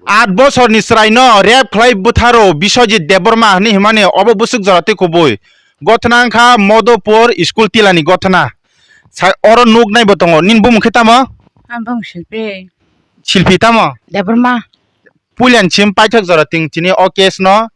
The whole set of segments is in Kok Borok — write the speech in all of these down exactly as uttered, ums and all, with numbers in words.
Aat bosorni chwraino rape khlai bwtharo Biswajit Debbarma hwnwi himani obo bwswk jora twi kubui. Gothna wngkha Modopur school tilani gothna. Sa-, oro nuk naibo tongo. Nini bumung khe tamo? Ang bumung Silpi. Silpi tamo? Debbarma. Puilani sim paithak jora ting chini o case no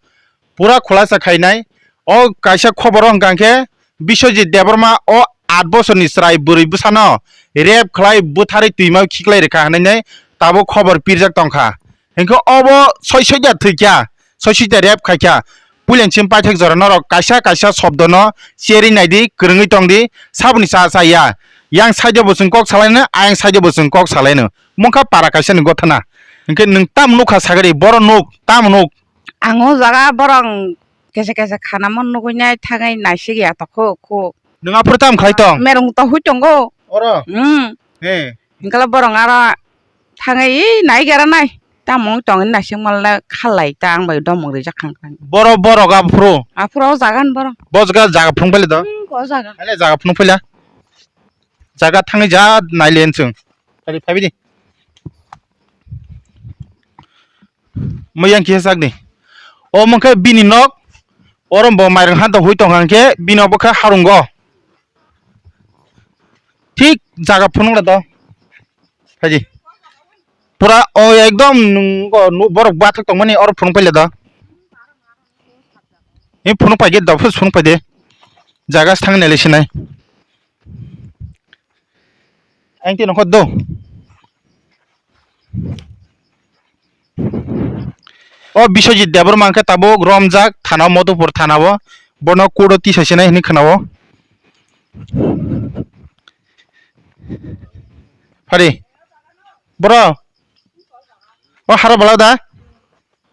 pura khulasa khainai. O kaisa khobor o hwnkha khe Biswajit Debbarma o aat bosorni chwrai bwrwi bwsano rape khlai bwtharwi twima khiklai rwkha hwnwi tabuk khobor pirjak tongkha. Hinkhe obo soi soida thwikha, soi soida rape khaikha. Puilani sim paithak jora norok kaisa kaisa shobdono cherwi naidi, kwrwngwi tongdi, saboni cha cha ya. Yang side o bo chwng kok salaino, ayang side o bo chwng kok salaino. Mungkha para kaisani gothana. Hinkhe nwng tam nukha sagari, boro nuk, tam nuk. Ang o jaga borok kesa kesa khanamo nugui nai thangwi naisik ya tokho kho. Nwng aphuru tam khlai tong? Merong to hui tongo. Oro? Hmm. He. Hinkhe borok aro thangwi ei nai gera nai. Tamo wng tongwi naisik mal khalai ta ang bai domok rijak kha. Boro borok aphuru? Aphuru o jaga ni borok. Bo jaga jaga phunuk paila do? Hmm, o jaga. Hele jaga phunuk paila. Jaga thangwi ja nai le chwng. Phai phai di. Mo yang kisa sak di. O mungkhe bini nok. Oro bo mairang han to hui tong hang khe bini obo khe harungo. Thik jaga phunuk la do. Phaidi. Pura o ekdom nung o nu-, borok bathak tongmani oro phunuk paila do. Ni phunuk paikhe do phus phunuk paide. Jaga se thang nai le sinai. Ang tino kho do. O Biswajit Debbarma hwnkhe tabuk romjak thana o, Modopur thana o. Bono court o tisa sinai hinwi khna o. Phari. Bro. O haro bala da?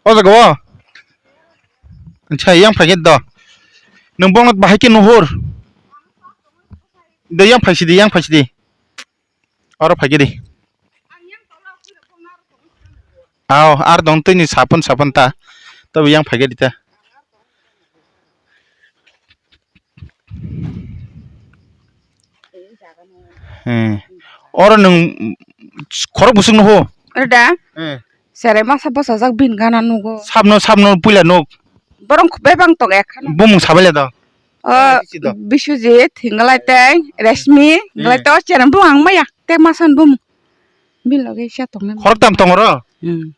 O jaga o? Acha, yang phai khe do. Nwng bono bahai khe nuhur. De yang phai sidi, yang phai sidi. Oro phai khe di. Aw, ar dong twi ni sapun sapun ta. Tobo yang phai khe di ta. Hmm. Oro nwng khorok busuk nuhu? Oro da? Hmm. Cherai masa bwsajak bini gana nugo. Sabno, sabno puila nuk. Borok bebang tongo ekhano. Bumung sabaile do? O, Biswajit do? Biswajit, hingalai tei Reshmi, hingalai tei o cherai bumung ang maya. Tei masa ni bumung. Bini loge kisa tongnai. Khorok tam tongo ro? Hmm.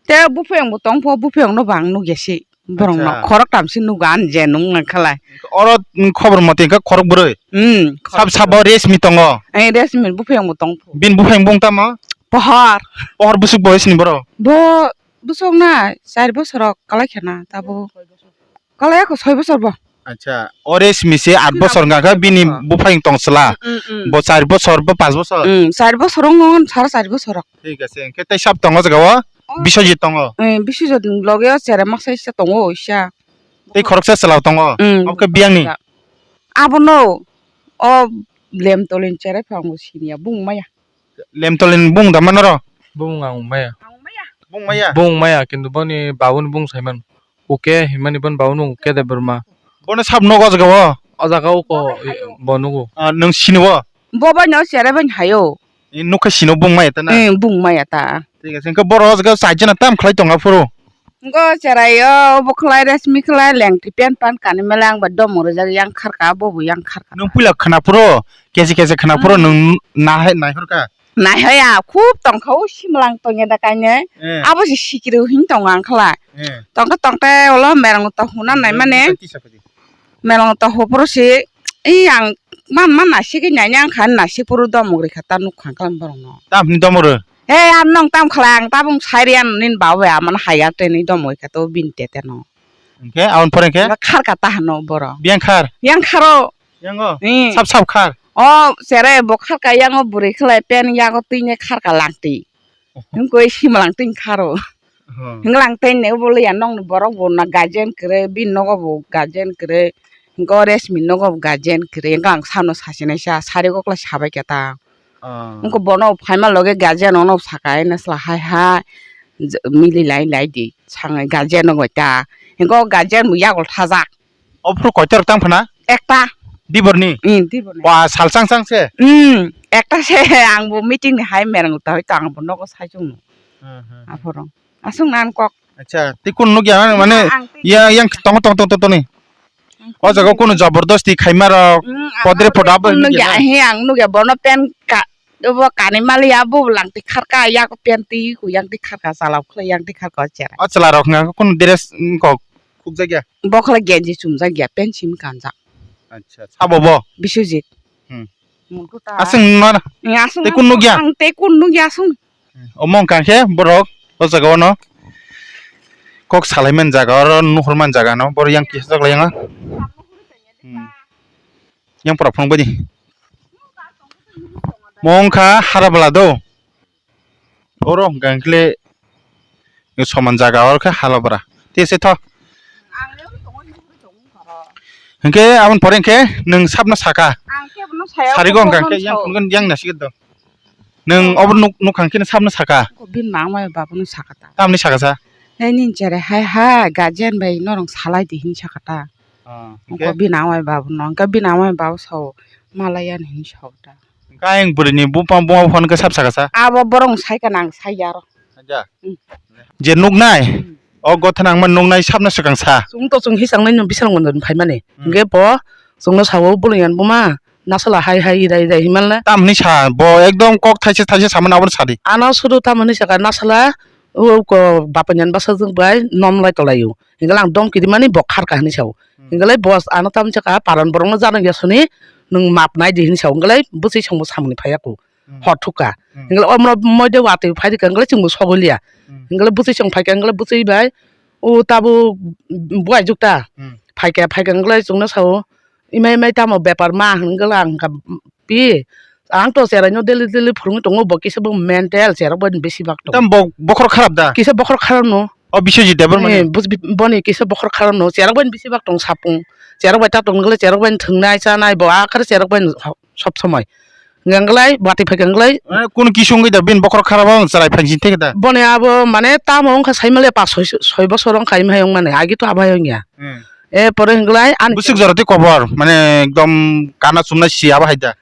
Tei buphang bo tong pho, buphang no bang nugya se. Borok no khorok tam se nugo an je nung nang khalai. Oro khobor mate khe khorok bwrwi. Hmm. Sab sabo Reshmi tongo. Eh, Reshmi buphang bo tong pho. Bini buphang bung tamo? Pohor. Pohor busuk boyes ni boro? Bo busuk na char bosor kalai khana tabo. Kalai ako soi bosor bo. Acha, o Reshmi se aat bosor wngkha khe bini buphang tong chwla. Mm, mm, mm. Bo char bosor, bo panch bosor. Mm, char bosor wng, wng, sara char bosor. Thik ase, hwnkhe tei sab tongo jaga o? Oh. Biswajit tongo? Eh, Biswajit loge o cherai masa isa tongo, isa. Tei khoroksa chwla tongo? Mm. Obo khe biyang ni? Abono o lem tolin cherai phango siniya bung maya. Lemtolin bung da manoro? Bung ang maya. Bung maya? Bung maya, kintu boni babuni bung saiman. Uke himani boni babuni bung uke de Burma. Bono sab nogo jaga o? O jaga o ko, bo nugo. Ah, nwng sini bo? Bo bai no sere bai hayo. Nukha sino bung maya ta na? Eh, bung maya ta. Thik ase, hwnkhe boro o jaga o chaijana tam khlai tonga phuru. Ngo cherai o, bo khlai, resmi khlai, lengtwi pen pan kanwi mele, ang ba domung rijak yang kharka, bo bo yang kharka. Nwng puila khwna phuru, kesi kesi khwna phuru, hmm, nwng nahai, naihor kha? Naihaya, khub tong kha, o simlang tong ya da kainwi. Eh. Abo se sikiri hin tong ang khlai. Eh. Tongte tongte ulo merang to huna nai mane. Tisa padi. Melong to hoporo se, ei ang man man nasik nanya ang khan nasik puru domok rikha ta nuk khang klan borok no. Tam hini domok ro? He, ang nong tam khala ang tabung sairi ang nin bawe aman haya teni domok rikha to bin tete no. Hingke, aun pore hingke? Nga khar ka ta hano boro. Biyang khar? Yang kharo. Yang o? Hmm. Sab sab khar? O, sere bo khar ka yang o buri khlai pen yago twi ne khar ka langti. Hingkoi simalang twi kharo. Oh. Hinglang tei ne bo le ya nong ni borok bo na guardian kwrwi, bini nogo bo guardian kwrwi, hingke o resmi nogo bo guardian kwrwi, hingke ang samno sachinaisa, sari o kla sabai khe ta. Oh. Hingke bono phaima loge guardian ono saka, eno sla hai hai, je, mili lai lai di, sangai guardian nogo ta, hingke o guardian bo yagol thajak. O phuru koitor tang phana? Ekta. Diborni? Hmm, diborni. Wa, sal chang chang se? Hmm, ekta se, ang bo meeting ni hai merang uta hoi to ang bo nogo sai chwng no. Hmm, hmm, hmm. Aphuru. Aswk nan kok. Acha, tei kunu nukya, mane, ang tei ya, yang tongo, tongo, tongo, tongo ni. Ang O jaga tei kunu jabardasti khaima rok, hmm, podre ang poda tei kunu nukya, nukya, he, ang nukya, bono pen ka, obo kani mali ya, bo lang tei kharka, yak pen tei, yang tei kharka, chalao khlai, yang tei kharka, chera. O chwla rok hwnka kunu dress, mm, kok, khukjakya? Bo khlai genji chumjakya, pen sim kanjak. Acha, sabo bo? Biswajit. Hmm. Aswng ma, aswng tei kunu nukya? Ang tei kunu nukya aswng. Omo wngkha khe borok o jaga o no kok salai man jaga oro nuhur man jaga no borok yang kisa jak lai yang. Hmm. Yang pura phang bani. Mo wngkha hara bwla do. Oro hwnkha hwnkhe soman jaga oro khe halabra. Tei se tho. Hwnkhe aboni pore hwnkhe nwng sabno saka. Ang khe bono saya Sarigo hwnkha hwnkhe yang phunukgo yang nasikhe do. Nwng obo nuk-, nukha hwnkhe sabno saka. Bini mama bai babuno saka ta. Tamni saka sa? Nai nini chere hai ha guardian bai norong salai di hin saka ta. Ah, hwnkhe? Bini mama bai babuno, hwnkhe bini mama bai babu sao malaiya hin sao ta. Hwnkhe ayang bwrwini bupha buma buphano khe sab sakha sa? Abo borok sai kana ang sai ya aro. Haja? Hmm. Je nuknai, hmm, o gotha nangma nuknai sabno swkang sa. Chwng to chwng hisang nai no bisal monjoni phaimani. Hmm. Hwnkhe bo chwngno sao bwlwng yan buma nasala hai hai irai irai himanle. Tamni sa bo ekdom kok thaisa thaisa samani abono sadi. Ano sudu tamni saka nasala o ko bapanyan basa jwk bai nom lai tolai o. Hwnkhe ang dom kiri mani bo kharka hinwi sao. Hmm. Hwnkhe bo ano tamni saka paran borokno jano ya soni nwng map nai di hinwi sao. Hwnkhe bwswi songbo samani phaiya ko. Hmm. Hor thukha. Hmm. Hwnkhe omoro moide watwi phai rikha hwnkhe chwngbo sogwi liya. Hmm. Hwnkhe bwswi song phaikha hwnkhe bwswi bai o tabuk buai jukta. Hmm. Phaikha phaikha hwnkhe chwngno sao. Imai imai tamo bepar ma hwnkhe ang kha pi. Ang to cherai no daily daily phurungwi tongo bo kisa bo mental cherok bai besi bak tongo. Tam bo bokhor kharap da? Kisa bokhor kharap no. O Biswajit Debbarmani? Eh, bus-, bi-, boni kisa bokhor kharap no. Cherok bai besi bak tong sapung. Cherok bai ta tong ngle cherok bai thwngnai chanai bo akhar cherok bai sob somoi. Nganglai bati phai nganglai. Eh, kun kisung gida bin bokhor kharap ang cherai phanjin thek da? Boni abo mane tamo wngkha saimale pas soi, soi bosor wngkha imhai wngmani. Agi to abai wngya. Hmm. E pore hwnkhlai ani bwswk jora tei kobor, mane ekdom kana chumnai si abo hai da.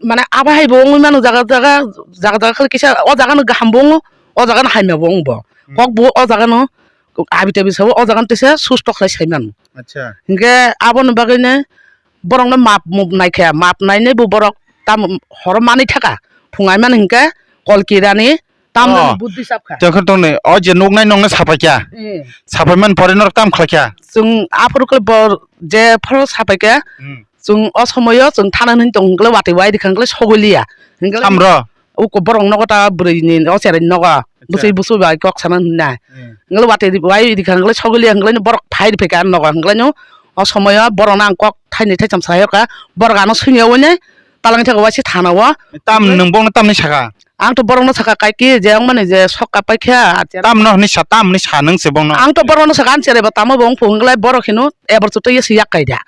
Mane abo hai bo wngwi mano jaga jaga, jaga jaga khe kisa o jaga no kaham bo wngo, o jaga no hamya bo wng bo. Hmm. Kok bo o jaga no abi tabi sabo o jaga no tesa susto khlai sai mano. Acha. Hinkhe aboni bagwi no borok no map mup nai kha, map nai nai bo borok tam horo manwi thaka phung ai mani hinkhe kol kirani. Tam Oh. Buddhi sap kha. Tei khe tongnai, o je nuknai nokno sapai kha. Eh. Sapai man pore norok tam khlai kha. Chwng aphuru khe bo je phoro sapai kha. Hmm. Chwng o somoyo chwng thana hwn tong hwnkhe watwi wai rikha hwnkhe sogwi liya. Hwnkhe Samro? Uko borok nogo ta bwrwi ni o cherai nogo. Acha. Bwswi bwswi bai kok sana hwnna. Hmm. Hwnkhe watwi wai rikha hwnkhe sogwi liya hwnkhe borok phai rikha nogo hwnkhe no o somoyo borok no ang kok thaini thaitham sai kha. Borok ano swngya wine talangwi thaka waisa thana o. Tam nwng bongno tamni saka? Ang to borokno saka kaiki je wngmani je sok kapai kha, ah, cherok. Tamno hwnwi sa, tamni sa nwng se bongno? Ang to borokno saka, ang chereba tamo bo wngphu hwnkhe borok hino ebor chutui se yak kaida.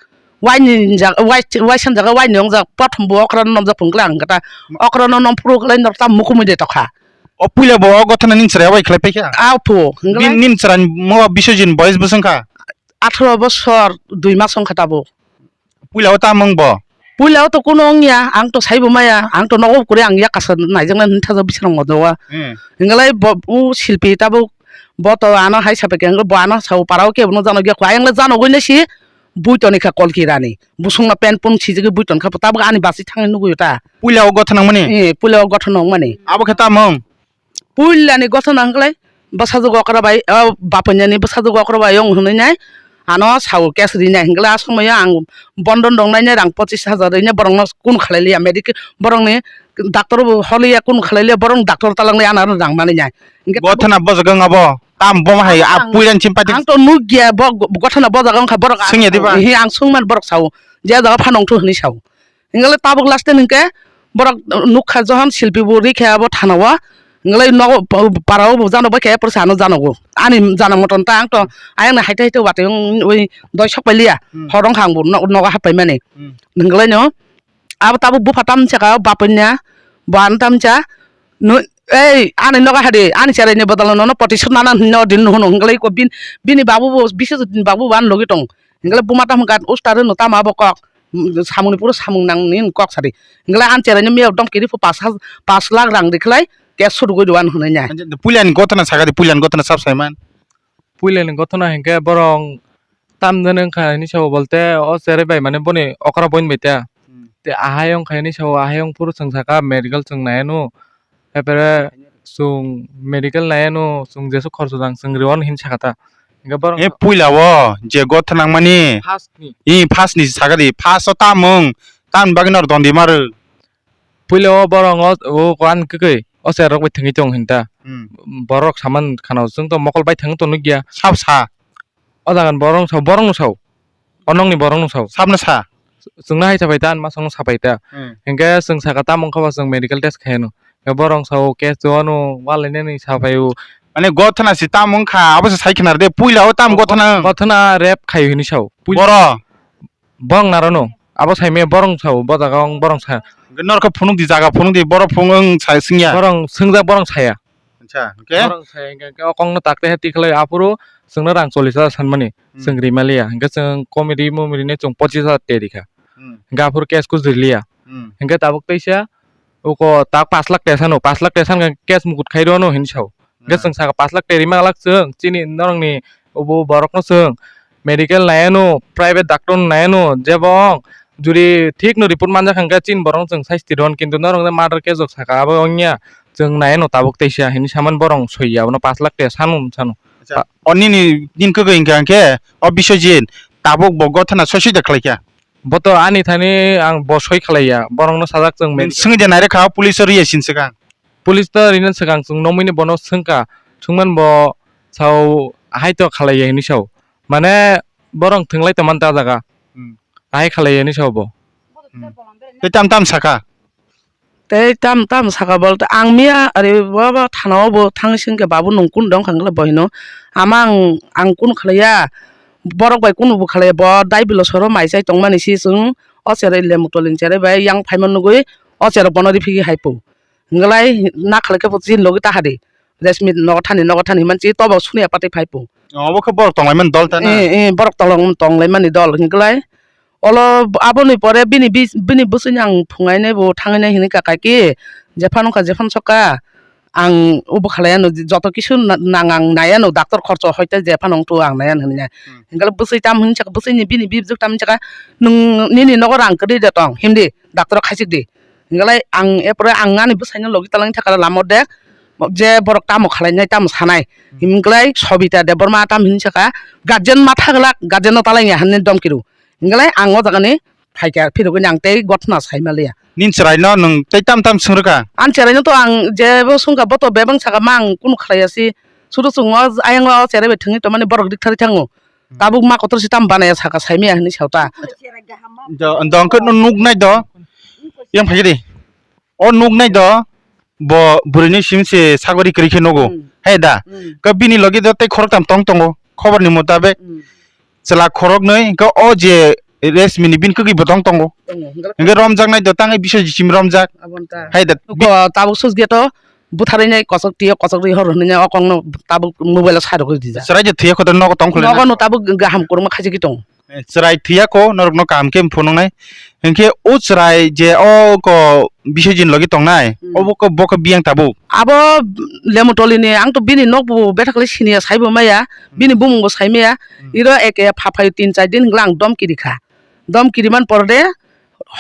Waini jaga, wai, wai san jaga waini wngjak, prothom bo okra no nomjak phung khe ang kata okra no nom phuru khe norok tam mukumui de tokha. O puila bo o gothana ning chwrai bai khlai paikha? Aw phu, hwnkhe Bin, nin chwrai mo Biswajit boyes bwswng kha? Atharo bosor dui mas wngkha tabuk. Puila o tamo wng bo? Puila o to kuno wngya, ang to saibo maya, ang to nogo kwrwi ang yakasa naijaknai hwnwi thajak bising rok modo o. Hmm. Hingalai bo, u silpi tabuk bo to ano hai sapai khe, hingalai bo ano sao para o kebo no jano gya kho, ayang le jano gwi nai si bui toni kha Kolki rani. Busung no pant pun sijagwi bui ton kha, tabuk ani basi thangwi nugwi ta. Puila o gotha nangmani? Eh, puila o gotha nangmani. Abo khe tamo wng? Puilani gothana hwnkhlai bwsajwk okra bai, o, bapuinani bwsajwk okra bai wng hwnwi nai ano sao case rinai hwnkhe a somoio ang bondon rok nainai rang pochis hajar rwinai borokno kun khlai liya medical borokni doctor bo holiya kun khlai liya borokni doctor talangnai ano rang manwi nai. Hwnkhe Gothana bojak wng abo tam boma hai a ang, puilani chim paidi. Ang to nukya bo gothana bojak wngkha borok. Swngya diba? Hi ang swngmani borok sao je jaga phano wngthu hwnwi sao. Hingalai tabuk last day hwnkhe borok nukha, johon silpi bo rikha abo thana o, hingalai nogo pa-, para o bo jano bai khe, porsa ano janogo. Ani jana moton ta ang to ayang ni haite haite watwi wng, ui doi sok pai liya. Hmm. Hor wngkha ang bo no-, nogo hap pai mani. Hmm. Hingalai no abo tabuk bupha tamni saka o bapui nya bo ano tamni cha, no, ei ani nogo hadi ani cherai ni bodol no, no poti sut nana hinwi no din no hwno hingalai ko bin, bini babu bo Biswajit ni babu bo ani logi tong. Hingalai buma tamo gat ustar no tamo abo kok. Samungni puro samung nang ni kok sadi. Hinglai ang cherai ni miyok dom kiri pho pas haj-, pas lakh rang rikhlai. case suru gwi rwan hwnwi nai. Puilani gotona saka di, puilani gotona sab saiman. Puilani gotona hinkhe borong tamjani wngkha hinwi sabo bolte o cherai bai mane boni okra boin bai ta. Hmm. Te ahai wngkha hinwi sabo, ahai wng phuru chwng saka medical chwng naianu. Hepere chwng medical naianu, chwng jesu khorso jang chwng rw-o hinwi saka ta. Hinkhe borok e puila o je gotha nangmani. First ni. I first ni saka di, first o tamung, tamni bagwi nor dondi maru. Puila o borok o, o kuan kwkwi o cherok bai thwngwi tong hinta. Hmm. Borok saman khana chwng to mokol bai thwng to nukya. Sab sa. O jagan borok no sao, borok no sao. O nokni borok no sao. Sabno sa. Chwngno hai sapai ta, ani masong no sapai ta. Hmm. Hinkhe chwng saka tamo wngkha ba chwng medical test khaiyano. Hinkhe borok sao case chuano, walainani sapai o. Mane gotha na si tamo wngkha, abo se sai khna de, puila o tamo gotha na. Gotha na rape khai hinwi sao. Puila. Boro. Borok narono. Abo saimaya borok sao, bo jaga o borok sa. Norokhe phunuk di, jaga phunuk di, borok phung wng sa singya. Borok swngjak borok saya. Acha, okay. Borok saya, hinkhe o kokno takte he tikhlai aphuru chwngno rang chollish hajar sanmani. Hmm. Chwng rimaliya. Hinkhe chwng comedy movie rini chwng pochis hajar te rikha. Hmm. Hinkhe aphuru case kuch riliya. Hmm. Hinkhe tabuk teisa uko tak pash lakh te sano, pash lakh te san case mukut khai rwno hinwi sao. Hwnkhe chwng saka pash lakh teri manglak chwng, chini norokni obo borokno chwng medical naiano, private doctor no naiano, jebo wng juri thikno report manjak hwnkhe chini borokno chwng sasti rw-o, kintu norokno murder case rok saka abo wngya, chwng naiano tabuk teisa hinwi samani borok soi ya, abono pash lakh teri sano sano. Acha, o nini, nini kwkwi hwnkha hwnkhe o Biswajit tabuk bo gotha na soi soi da khlaikha? Bo to ani thani ang bo soi khlaiya, borokno sajak chwng. Swngwi de nairwkha o police o rwi ya sini swkang. Police to rina swkang chwng nokmini bono swngkha, swngmani bo sao hai to khalaiya hinwi sao. Mane borok thwnglai tongmani ta jaga. Hmm. Ahai khalaiya hinwi sao bo. Hmm. Tei tam tam saka. Tei tam tam saka bolte ang miya ari bo, bo thana o bo thang sing khe babu nung kun dong khang le bo hino. Ama ang, ang kun khalaiya. Borok bai kun bo khalaiya. Bo dai bilo soro mai chai tongmani si chwng o cherai le motol ni cherai bai yang phaima nugui o cherok bono ri phigi hai po. Hinglai na khalai khe bo chini logi ta hadi. Resmi nogo thani, nogo thani himan chi tobo suniya pati phai po. Obo khe borok tonglaimani dol ta na? Eh, eh, borok tolong-, tonglaimani dol. Hinglai olo aboni pore bini bis-, bini bwswini ang phungainai bo thangainai hinwi kakai ki, jephano wngkha jephano sokha ang obo khalaiano, joto kisu na-, nang ang naiano, doctor khorcho hoite jephano wngthu ang naiano hinwi nai. Hmm. Hinglai bwswi tam hinwi saka, bwswini bini bibjwk tam hinwi saka, nwng nini nogo rang kwrwi de tong, himdi, doctor khaisik di. Hinglai ang epore ang ani bwsaino logi talangni thakara lama de je borok tamo khalainai tamo sanai. Hmm. Hinglai Sobita Debbarma tam hinwi saka guardian matha glak guardian no talangya hinwi domkiru. Hinglai ang o jagani phaikha phirogwi ang tei gothna saimaliya. Nini chwraino nwng tei tam tam swngrwkha? Ani chwraino to ang jebo swngkha bo to bebak saka ma ang kunu khlaiya si. Sudu chwng o ayang o cherai bai thwngwi tongmani borok rikthari thango. Tabuk ma kotor si tam banaya saka saimaya hinwi sao ta. Do, do hwnkhe no nuk nai do. Yang phai di. O nuk nai do. Bo bwrwi ni sim se sagori kwrwi khe nugo. Hmm. Hai da. Hmm. Ka bini logi do tei khorok tam tong tongo. Khobor ni mutabek. Hmm. Chwla khorok nwi ka o je resmi ni bin kwgwi bo tong tongo. Tongo. Hwnkhe romjak nai do tang Biswajit sim romjak. Abon ta. Hai da. Ko tabuk sus ge to. Butharwi nai kosok twi kosok ri hor hwnwi nai o kokno tabuk mobile o sai rwgwi rijak. Chwrai je thwiya kho nogo tong khwlai. Nogo no tabuk gaham kwrwngma khaisiki tong. Eh, chwrai thwiya kho norok no kaham khe phunuk nai. Hinkhe o chwrai je o ko Biswajit ni logi tongnai. Hmm. Obo ko bo khe biyang tabuk. Abo Lemutoli ni ang to bini nok bo betha khlai siniya saibo maya. Hmm. Bini bumung bo sai maya. Hmm. Iro eke pha phaio tin char din hwnkhe ang dom kiri kha. Dom kiriman pore de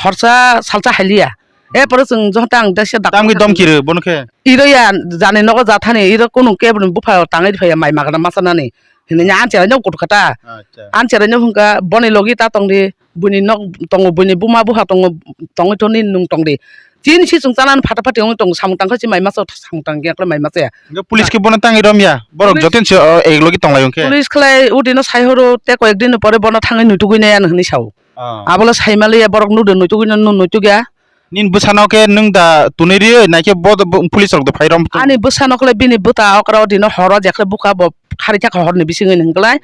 horsa salsa hailiya. E pore chwng joto ang daksa daktor. Tamni dom kiri bono khe? Iro ya jani nogo jathani iro kunu keboni bupha tangwi phaiya mai magana machanani. Hinwi nya anchera nyok kutu kata. Acha. Anchera nyok hwnkha boni logi ta tongdi, buini nok tongo, buini buma bupha tongo, tongwi thoni nung tongdi. Chini si chwng chanani phata phati wngwi tongo, samung tangkha si mai masa, samung tang khe mai masa ya. Hwnkhe police khe bono tangwi romya, borok joto se, o, ek logi tonglai hwnkhe. Police khlai udino sai horo, tei koyek din pore bono thangwi nuitugwi nai ano hinwi sao. Ah. Abole saimaliya borok nudo nuitugwi no nuitugya. Nini bwsano khe nwng da tunui riwi naikhe bo, bo police rok da phai rom. Ani bwsano khlai bini bwta okra o dino horo jekhle bukha bo khari thaka horni bisingwi hwnkhlai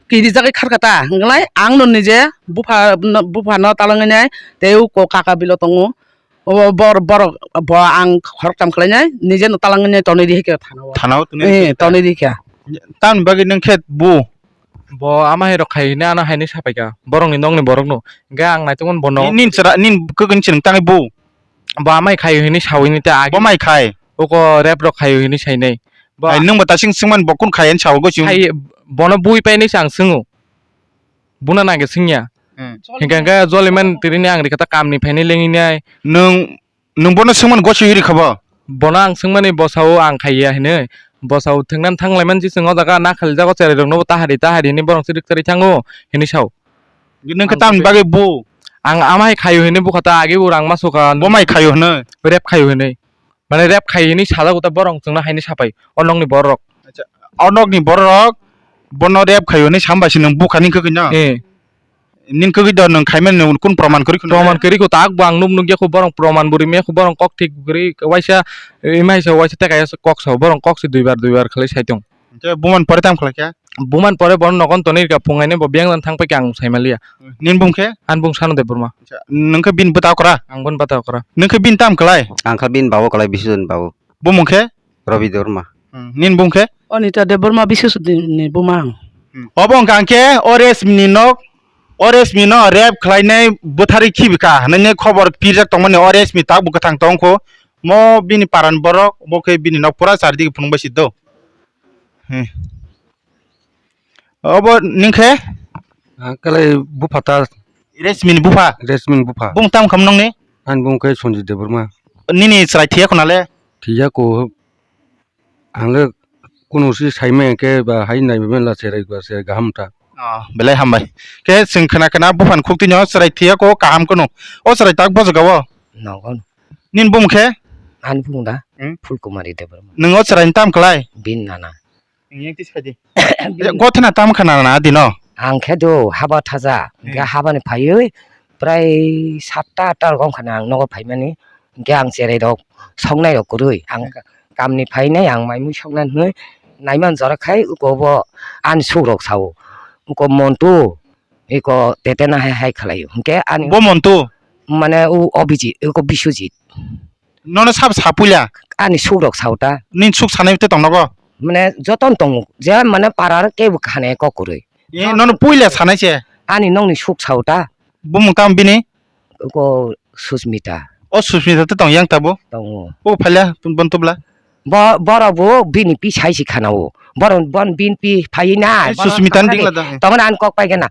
kirijagwi kharkha ta hwnkhlai ang no nije bupha no, bupha no talangwi nai tei uko kaka bilo tongo. O bor-, borok bo ang khoroktham khlainai, nije no talangwi nai tonwi rihikhe thana o. Thana o tonwi rihikhe. Eh, tonwi rihikhe. Tamni bagwi nwng khe bo? Bo ama hai rok khai hwnwi ano haino sapaikha, borokni nokni borokno. Hwnkhe ang naitugmani bono. Ni-, nini chwra-, nini kwkwi ni chwng tangwi bo? Bo amai khai hwnwi sawi ni ta agi. Bo mai khai? Oko rep rok khaio hinwi sainai. Bo Ai, nwng bo tasing swngmani bo kun khayan sao gosi. Khai, bono bui painai se ang swngo. Buna nangkhe swngya. Hmm. Hinkha hinkhe joliman tirini ang rikha ta kamni phainai lengwi nai. Nwng, nwng bono swngmani gosi hiri khabo? Bono ang swngmani bosao ang khaiya hinwi. Bosao thwngnan thanglaimani se chwng o jaga na khalijak o cherai rokno bo tahari tahari hinwi borok se rikchari thango hinwi sao. Nwng khe Ang tamni bagwi bu? Ang amai khaio hinwi bukha ta agi bo rang ma sukha. Bo mai khaio hinwi? Rep khaio hinwi. Mane rep khai hinwi sajak ta borok chwngno haini sapai o nokni borok. Acha, o nokni borok bono rep khaio hinwi samba si nwng bukha ni kwkwi no? Eh. Nin kwkwi do nwng khaimani nwng kun proman kwrwi khwna? Proman kwrwi ko tak bo ang nuk nuk ya ko borok proman bo rimya ko borok kok thik kwrwi waisa, eh, ima hai sa waisa teka ya kok sa borok kok se duibar duibar khlai sai tong. Hwnkhe buman pore tam khlai kha? Buman pore bono nogon tonwi rwkha, phungaino bo biyang thang paikha ang saimaliya. Nini bung khe? Ani bung Sano Debbarma. Acha, nwng khe bini bwta okra? Ang boni bwta okra. Nwng khe bini tam khlai? Ang kha bini babo khlai, Bisudin babo. Bumung khe? Rabi Debbarma. Hmm, nini bung khe? Anita Debbarma, Bisudin ni buma ang. Hmm. Obo wngkha ang khe o Resmi ni nok, o Resmi no rep khlainai bwtharwi khibikha hwnwi khobor pirjak tongmani o Resmi tak bo kwthang tongkho. Mo bini paran borok, bo khe bini nok pura chardigi phunuk bai si do. Hmm. Obo nini khe? Ang khe lai bupha ta. Resmi ni bupha? Resmi ni bupha. Bung tam kham nongni? Ani bung khe Sanjit Debbarma. Nini chwrai thiya khuna le? Thiya ko. Ang le kunu si saimaya khe ba hai naibai la cherai ba cherai kaham ta. Oh, belai hambai. Khe chwng khna khna buphani khuktwino chwrai thiya ko kaham kunu. O chwrai tak bojogao? Nogo. Nini bung khe? Ani bung da? Hmm? Phulkumari Debbarma. Nwng o chwraini tam khlai? Bini nana. Nwng yang tisa di. Gothana tam khana na dino? Ang khe do haba thaja. Hmm. Hingke habani phaiwi prai satta atta rok wngkha na ang nogo phaimani. Hingke ang cherai rok songnai rok kwrwi. Ang Hmm. kamni phainai ang mai mui sokna hinwi naiman jora khai uko bo ani sukrok sao. Uko Montu, iko tetena hai hai khlaio. Hingke ani Bo Montu? Mane u Obiji-, uko Biswajit. Nono sabo sa puila? Ani sukrok sao ta. Nini suk sanai te tong nogo? Mane jotono tongo. Je mane para kebo khane kok kwrwi. E, nono puila sanai se? Ani nokni suk sao ta. Bumung tamo bini? Uko Susmita. O Susmita te tong yang tabo? Tongo. O phaila, bon tubla? Bo, borok bo bini pi sai si khana o. Borok bon bini pi phai na. E, borok Susmita ni thangmani dingla da. Tongmani ang kok pai gana.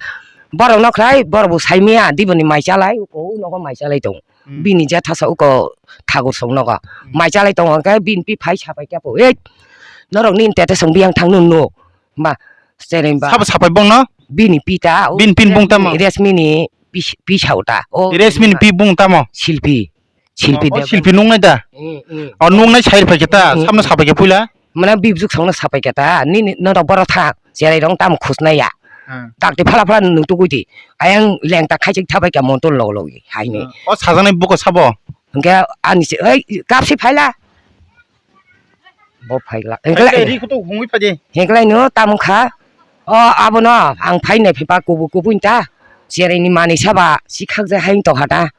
Borok no khlai, borok bo sai miya, diboni mai chalai, uko nogo mai chalai tong. Hmm. Bini jatha sa uko thagur song nogo. Hmm. Mai chalai tongo hwnkhe bini pi phai sapai khe po. Ei, norok nini tete song biyang thang nung no. Ma, sereng ba. Sabo sapai bong no? Bini pi ta, o Bini pin bung tamo? Resmi ni pi, pi sao ta. O Resmi ni pi bung tamo? Silpi. Silpi O, o Debbarma. Silpi nungnai da? Hmm, hmm. O nungnai sai phai khe ta, Hmm, hmm. Samno sapai khe puila? Mane bibjuk songno sapai khe ta, nini norok borok thak, cherai rok tamo khusnai ya. Hmm. Dakti phala phala nung tugui di. Ayang lengta khaisik thabai khe montor log logi, haini. Hmm. O sajaknai buko sabo? Hingke ani se, "Oi, kapsi phaila." Bo phaila. Hingke Hingke lai, ri kutu hungui phaidi. Hingke lai no tamo kha. O, abono ang phainai phiba kubu kubu ta. Cherai ni manui saba, sikhak je hai tong hata.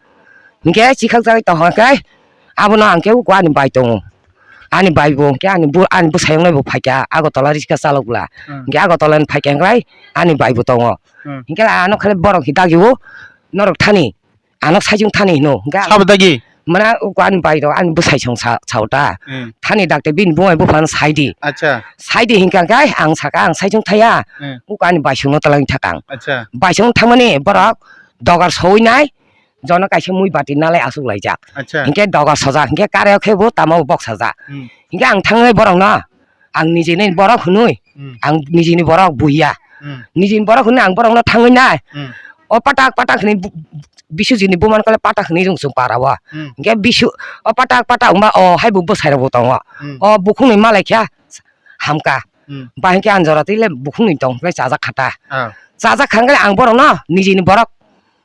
Hingke sikhak jagwi tongkha khe, abono ang khe uko ani bai tongo. Ani bai bo hingke ani bu-, ani bwsayongnai bo phaikha Agartala riska chalokla. Hmm. Hingke Agartala ni phaikha hingke ani bai bo tongo. Hmm. Hingke ano khali borok hi dagio norok thani. Ano saichung thani hino. Hingke ang Sabo dagi? Mana uko ani bai rok ani bwsai song sa-, sao ta. Hmm. Thani dakte bini bumai buphano sai di. Acha. Sai di hingke ang khe ang saka ang saichung thaya. Hmm. Uko ani bai songno twlang thakang. Acha. Bai song thangmani borok dogar sowinai. Jono kaisa mui bati nalai aswk laijak. Acha. Hinkhe doga sajak, hinkhe kareo khe bo tamo bok sajak. Hmm. Hinkhe ang thangwi borokno, ang nijini borok hwnwi, Hmm. ang nijini borok buya. Hmm. Nijini borok hwnwi ang borokno thangwi nai. Hmm. O patak patak hwnwi bu-, Biswajitni buman kole patak hwnwi rwng chwng para o. Hmm. Hinkhe Biswa-, o patak patak wngma o hai bo bwsai rok bo tongo. Hmm. O bukhukni malai khe hamka. Hmm. Ba hinkhe anjora twi le bukhukni tong khe chajak kha ta. Ah. Chajak kha hinkhe ang borokno nijini borok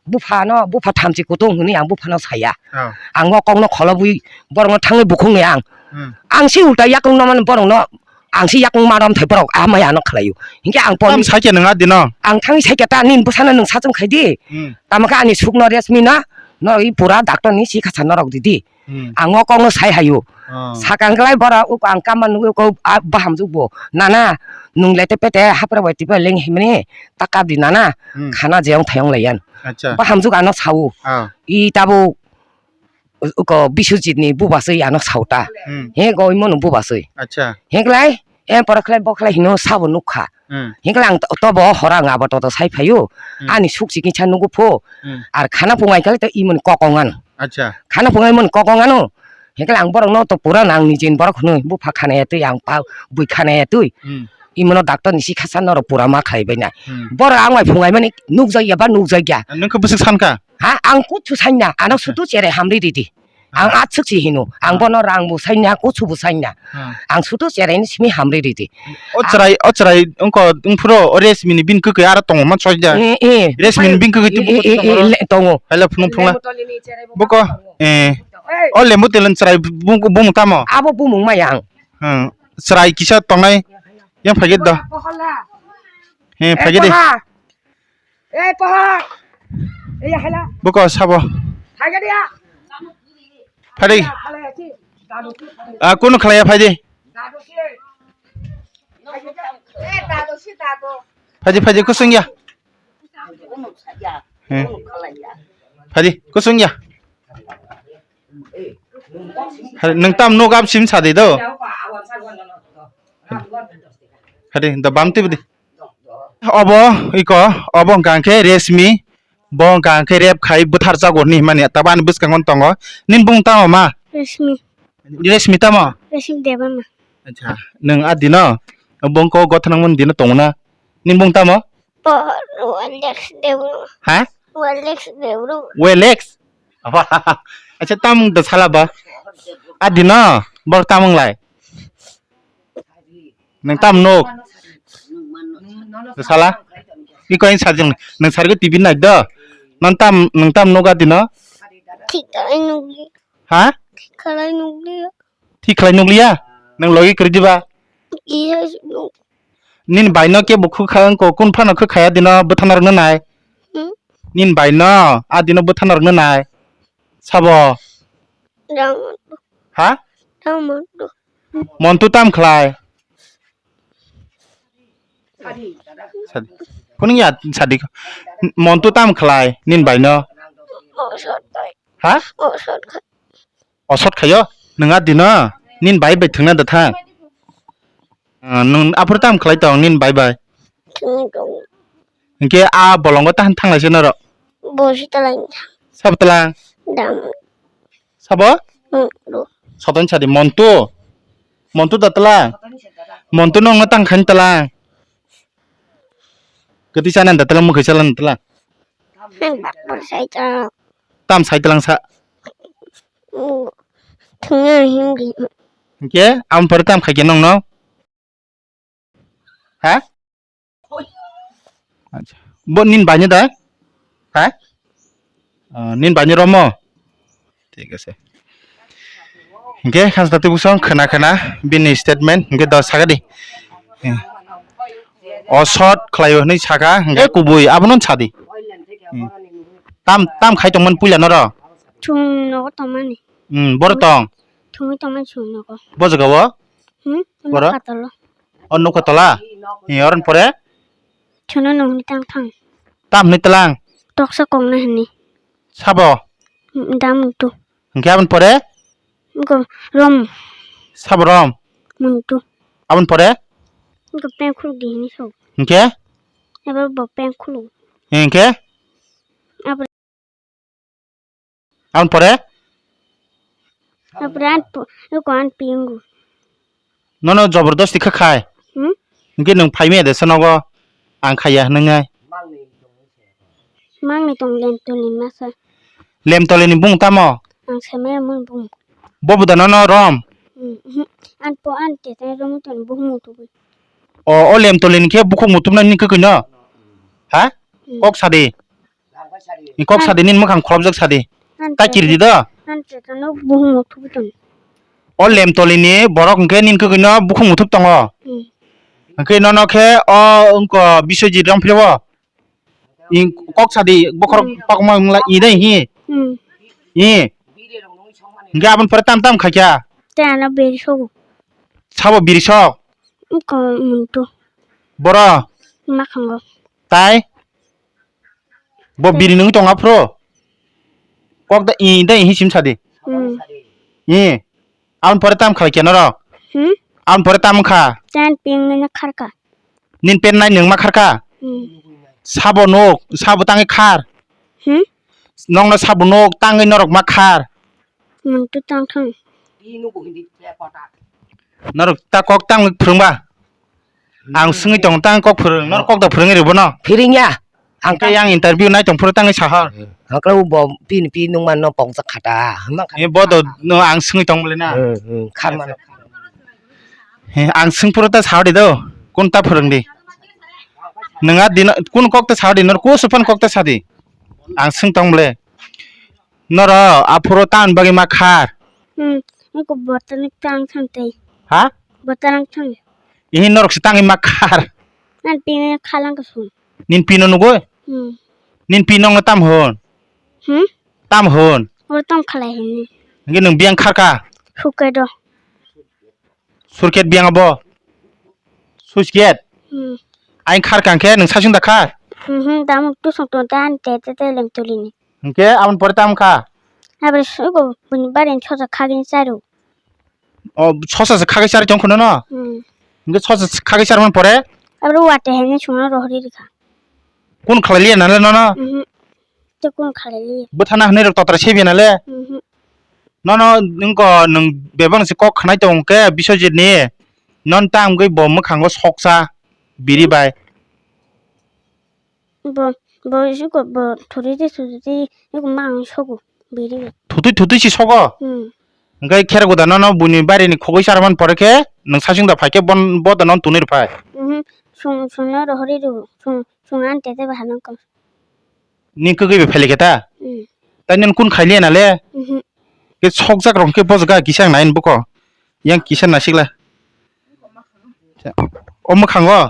buphano, bupha thamchi kutung hwnwi ang buphano saya. Oh. Ang o kokno kholobwi borokno thangwi bukhukni ang. Hmm. Ang se ulta yakung no mano borokno, ang se yakung marom thai borok ah maya ano khlaio. Hinkhe ang pon Tam sakya nang adino? Ang thangwi sakya ta nini bwsano nwng sachung khai di. Hmm. Tamo khe ani sukno resmi no, no i pura doctor ni sikha sa norok di di. Hmm. Ang o kokno sai haio. Oh. Sakang klai borok uk ang kama nugwi ko ah, bahamjwk bo. Nana, nung lete pete hapra bai tipa leng himni ta kap di nana. Hmm. Khana jeyong thayong laiyan. Acha. Bahamjwk ano sao. Ah. I tabuk uko Biswajit ni bubaswi ano sauta. Hmm. He goi mono bubaswi. Acha. He klai, e pora khlai bo khlai hino sabo nukha. Hmm. He klai ang to-, tobo hora ang abo toto sai phaio. Hmm. Ani sukchi kinsa nugu pho. Hmm. Ar khana pungai kali to imon kokong ano. Acha. Khana pungai mon kokong ano. He klai ang borok no to pura nang ni jin borok hwnwi bupha khana ya twi ang pa bui khana ya twi. Hmm. Imono doctor ni si khasa norok pura ma khlai bai na. Hmm. Borok ang bai phungai mani nukjak ya ba nukjak ya. Nung khe bwswk san kha? Ha, ang kuchu saina, ano sutu chere hamri ridi. Ang atsuk si hino, ang bono rang bo saina, kuchu bo saina. Hmm. Ang sutu chere ni simi hamri ridi. O chwrai, o chwrai, ongko, ongphuro, o Resmi ni bini kwkwi aro tongo man soi da. Eh, eh. Resmi ni bini kwkwi tu buko tongo. Tongo. Hala phunung phunga. Buko, eh. O lembu telen chwrai bumung tamo? Abo bumung maya ang. Hmm. Chwrai kisa tongnai. Yang phagit do. Eh, phagit di. Ei, poha. Ei, hala. Buko sabo. Thaga dia. Phadi. Hala ya, si. Dadu si. Ah, kuno khlaiya phadi. Dadu si. Eh, dadu si, dadu. Phadi, phadi, kusung ya. Hmm. Phadi, kusung ya. Phadi, nung tam nuk ap sim sadi do. Phadi, da bam tibidi. Obo iko, obo hwnkha hwnkhe Resmi, bo hwnkha hwnkhe rep khai bwthar jago hinwi himani, tabo ani bwskango tongo. Nini bung tamo ma? Resmi. Resmi tamo? Resmi Debbarma. Acha, nwng a dino, bongko gothanangmani dino tongo na? Nini bung tamo? Pohor Walex Debbarma. Ha? Walex Debbarma. Walex? Acha, tamung da sala ba? A dino, bor tamung lai? Nung tam nuk? Sala? Iko in sajeng nung sargo T V nai do. Nung tam, nung tam nuk adino? Thik khalai nukli. Ha? Thik khalai nukli. Thik khalai nukliya? Nung logi kri diba? Iya nuk. Nin bai no ke bukhu kha ko kun phano kha khaya dino bwthana rwna nai. Hmm? Nin bai no adino bwthana rwna nai. Sabo? Rang. Ha? Rang. Montu tam khlai? Sadi. Kuning ya sadi. Montu tam khlai nin bai no? Osot khai. Ha? Osot khai. Osot khayo? Nung a dino? Nin bai bai thwngna da thang. Ah, nung aphuru tam khlai tong nin bai bai? Thwngwi tongo. Hinkhe a bolongo tahan thanglai se norok? Bo si talang. Sabo talang? Dam. Sabo? Hmm, do. Soton sadi Montu. Montu da tala. Montu nong na tang khan tala. Kati sana da tala mukhai chala na tala. Hen bakpor sai tala. Tam sai talang sa. Hmm. Thungya himri. Oke, am pare tam khai ke nong no. Ha? Acha. Bo nin bai ni da? Ha? Ah, nin bai ni romo? Thik ase. Hinkhe khasda twi busong khna khna bini statement hinkhe dos sakadi. Hmm. O short khlaio hinwi sakha hinkhe kubui abono sadi. Hmm. Tam, tam khai tongmani puila noro? Chwng nogo tongmani. Hmm, boro tong? Thwngwi tongmani chwng nogo. Bo jaga o? Hmm? Boro? Nokha tolo. O nokha tola? Hi, oron pore? Chwngno nungni tang thang. Tam hwnwi tlang? Toksa kongna hwnwi. Sabo? Hmm, da Montu. Hinkhe aboni pore? Go rom. Sabo rom? Montu. Aboni pore? Go peng khuluk di hwnwi sok. Hinkhe? Abo bo peng khuluk. Hinkhe? Abo Aboni pore? Apre an pu-, eko an pingu. Nono jobordosti kha khai? Hmm? Hinkhe nwng phaimaya de se nogo ang khaiya hwnwi nai? Mangni tong lem toni masa. Lem tolini bung tamo? Ang semaya mun bung. Bo buda nono rom? Hmm, hmm. An po an te te rom ton buhum utubui. O, o lem tolini khe bukhuk mutum nani kwkwi no? Ha? Hmm. Kok sadi? Ni kok sadi, nini mwkhang khorobjak sadi. An ta te kiridi do? An te no buhum uthup ton. O lem tolini borok hwnkhe nini kwkwi no bukhung uthup tongo. Hmm. Hwnkhe nono khe o wngko Biswajit rang phirebo. Ni kok sadi bokhorok pakma wngla i dai hi. Hmm. I. Hwnkhe aboni pore tam tam khaikha. Te ano beri sogo. Sabo biri sok? Wngko Montu. Boro? Makhango. Tai? Bo biri nung tong aphro? Kok da i da i sim sadi. Hmm. Ni. Aboni pore tam khlai khe norok? Hmm? Aboni pore tam wngkha? Ten ping nini kharka. Nin pen nai nwng ma kharka? Hmm. Sabo nuk, sabo tangwi khar. Hmm? Nokno sabo nuk, tangwi norok ma khar. Mung tu tang thang. Norok ta kok tang phwrwng ba? Ang swngwi tong tang kok phwrwng, norok kok da phwrwngwi rw bono? Phiring ya. Ang tei ang interview nai tong phuru tangwi sahor. Hakla bo pin pi nung man no pokjak khata. Hwnba kha. E bodo no ang swngwi tong bole na. Hmm, hmm, kharma. He, ang swng phuru ta sahor di do. Kun ta phwrwng di. Nwnga dino kun kok ta sahor di, nor ku supan kok ta sadi. Ang swng tong bole. Noro aphuru tan bagwi ma khar. Hmm, niko botanik tang thang tei. Ha? Botanik thang. Ihi norok se tangwi ma khar. Nan pini khalang ka sung. Nin pino nugoi? Hmm. Nin pino nge tam hon? Hmm? Tam hon? Oro tong khalai hini. Nge nung biang khar ka? Suke do. Surket biang abo? Susket? Hmm. Aing khar kang khe nung sasung da khar? Hmm, hmm, damuk tu sung ton tan te te te lem tulini. Hingke aboni pore tam kha? Aboni sugo bini barin sosa khagini charu. O sosa se khagini charu tong khono no? Hmm. Hingke sosa se khagini charu pore? Abro wate hene sungna rohori rikha. Kun khalai liya nale nono? Mhm. Te kun khalai liya. Bwthana hwnwi rok totra sebi nale? Mhm. Nono nungko nung bebang se kok khanai tong ke Biswajit ni. Non tam gwi bo mwkhango soksa biri bai. Bo, bo isuko bo thuri de thuri de iko mang sogo biri. Thutui thutui si sogo? Hmm. Hingke kherek da nono buni barini khogoi saraman pore khe nung sasing da phaikhe bon bo da non tunui rw phai. Mhm. Sung, sungna rohori ru. Sung, sung an tete ba hanang kom. Ni kwgwi bai phailai khe ta? Hmm. Tai nini kun khailiya nale? Mhm. Ke sokjak rok khe bojga kisa ang nain buko. Yang kisa nasikla. O mwkhango?